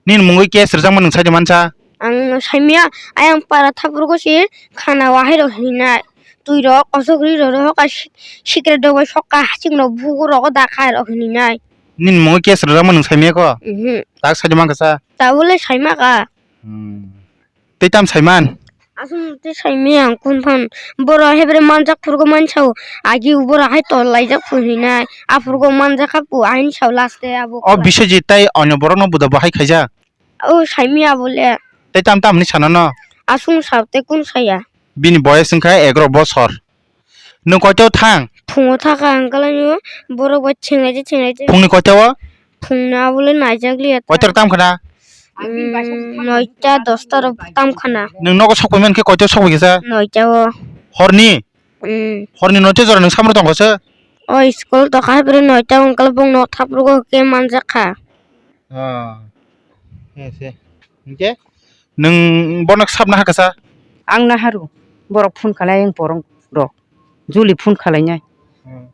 Nini mungwi case rwjakma nwng saidi mansa? Ang saimaya, ayang para thaprugo se khana wahai rok hinwi nai. Twi rok, kosok ri rok, rok, hoka si-, sikre dogoi sokka, haching rok, bugo rogo dakha rok hinwi nai. Nini mungwi case rwjakma nwng saimaya ko? Mhm. Tak saidi mankha sa? Tabole saimaka. Hmm. Tei tam saiman? Aswk tei saimaya ang kun phan. Boro hebre manjak phurgo mansa o. Agi boro hai tol laijak phuru hinai. Aphurgo manjak kha pu aini sao last e abo. O khlai. Biswajit tai onyo borok no buda bo hai khaijak? O saimaya bole. Tei tam tam hinwi sana no? Aswk sao tei kun saya. Bini boyes wngkha egaroh bosor. Nwng koito thang? Phungo thakha ang kalaino borok bai chengnaide chengnaide. Phungni koito o? Phungni abole naijakliya ta. Koito tam khna? Mm, noita dosta rok tam khna. Nwng nogo sokphaimani khe koito sokphaikha sa? Noita o. Horni? Mm. Horni noita jora nwng samro tongkha se? O school tokha hai phuru noita o wngkha bong nok thaprugo khe manjakha. Ah. He se. Hingke? Nwng bono sabna hakha sa? Ang naharu. Borok phone khalai ang porong rok. Juli phone khalai nai. Hmm.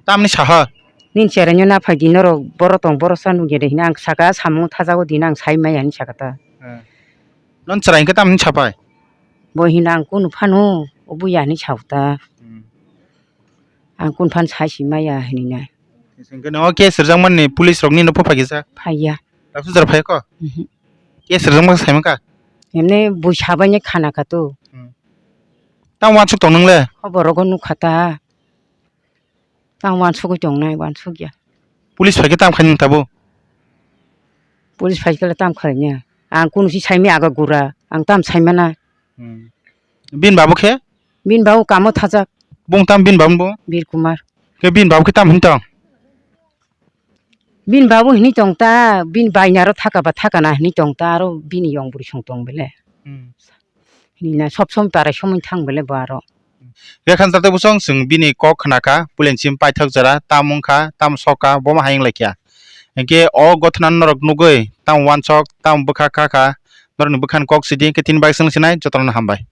Tamni saha? Nini cherai no naphai di norok boro tong boro sa nugya de hina ang saka samung thajago dina ang sai maya hinwi saka ta. Hmm. Non cherai hingke tamni sapai? Bo hina ang kunu phano obo ya hinwi sao ta. Hmm. Ang kun phan sai si maya hinwi nai. Hingke no case rwjakmani police rok nini pho phaikisa? Phaiya. Daksuk jora phai ko? Mhm. Case rwjakma sai mankha? Emne bui sabaini khana kha to. Hmm. Tamo wansuk tong nwngle? Khobor rogo nukha ta. Tamo wansugwi tongnai, wansukya. Police phaikhe tamo khaini tabuk? Police phaikhe tam khaini. Ang kunu si saimaya aga gura, ang tam saimana. Hmm. Bini babu khe? Bini babu kamo thajak. Bung tam bini babu bo? Bir Kumar. Khe bini babu khe tam hini tong? Bini babu hini tong ta, bini bainaro thaka ba thaka na hini tong ta, aro bini yong bwrwi song tong bele. Hmm. Hini na sob somoi parai somoi thang bele bo aro. Rekhan tate bosong chwng bini kok khna kha, pulen sim paithak jora, tam wng kha, tam sok kha, bo ma hayung lai kha. Hinkhe o gothana norok nugwi, tam wansok, tam bwkha kha kha, norokni bwkhani kok sidi, hinkhe tini bai chwng sinai, jotono hambai.